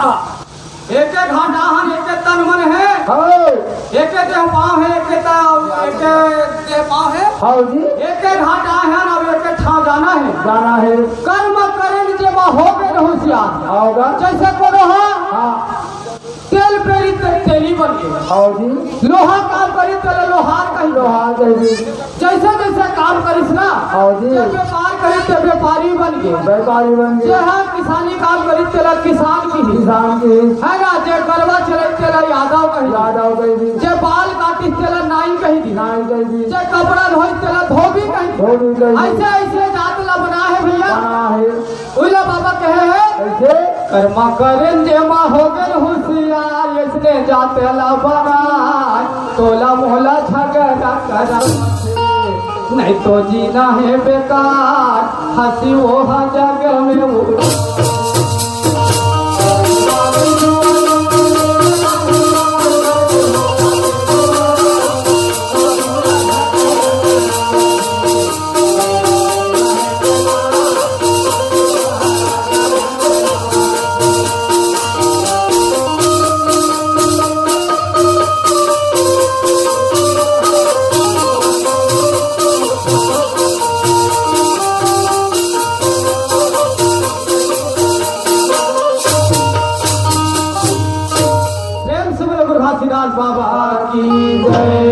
एके घाटा हन, एके तन मन हे। हाँ। एके देह पाँव हे, एके त-, एके देह पाँव हे। हाँ जी। एके घाटा हन, अब एके ठाव जाना हे। जाना हे। कर्म करेन जेमा होगेन होशियार। होगा। जइसे कोनो ह हाँ। तेल पेरी ते तेली बन गे। हाँ जी। लोहा काम करी तेला लोहार कही। लोहार कही। जइसे जइसे काम करिस ना, हाँ जी। जे व्यापार करी ते व्यापारी बन गे। व्यापारी बन गे। जे ह किसानी काम करी तेला किसान कही। किसान कही। हे ना, जे गरवा चलई तेला यादव कही। यादव कही। जे बाल काटिस तेला नाई कही। नाई कही। जे कपड़ा धोई तेला धोबी कही। धोबी कही। अइसे अइसे जात ला बना हे भइया। बना हे। उइला बाबा कहे हे, कइसे? कर्मा करेन जेमा होगेन होशियार, अइसने जात ला बनाय, तोला मोला झगड़ा करा, नहीं तो जीना हे बेकार, हंसी वो ह जग में उड़ा। प्रेम से बोलो गुरु घासीदास बाबा की जय।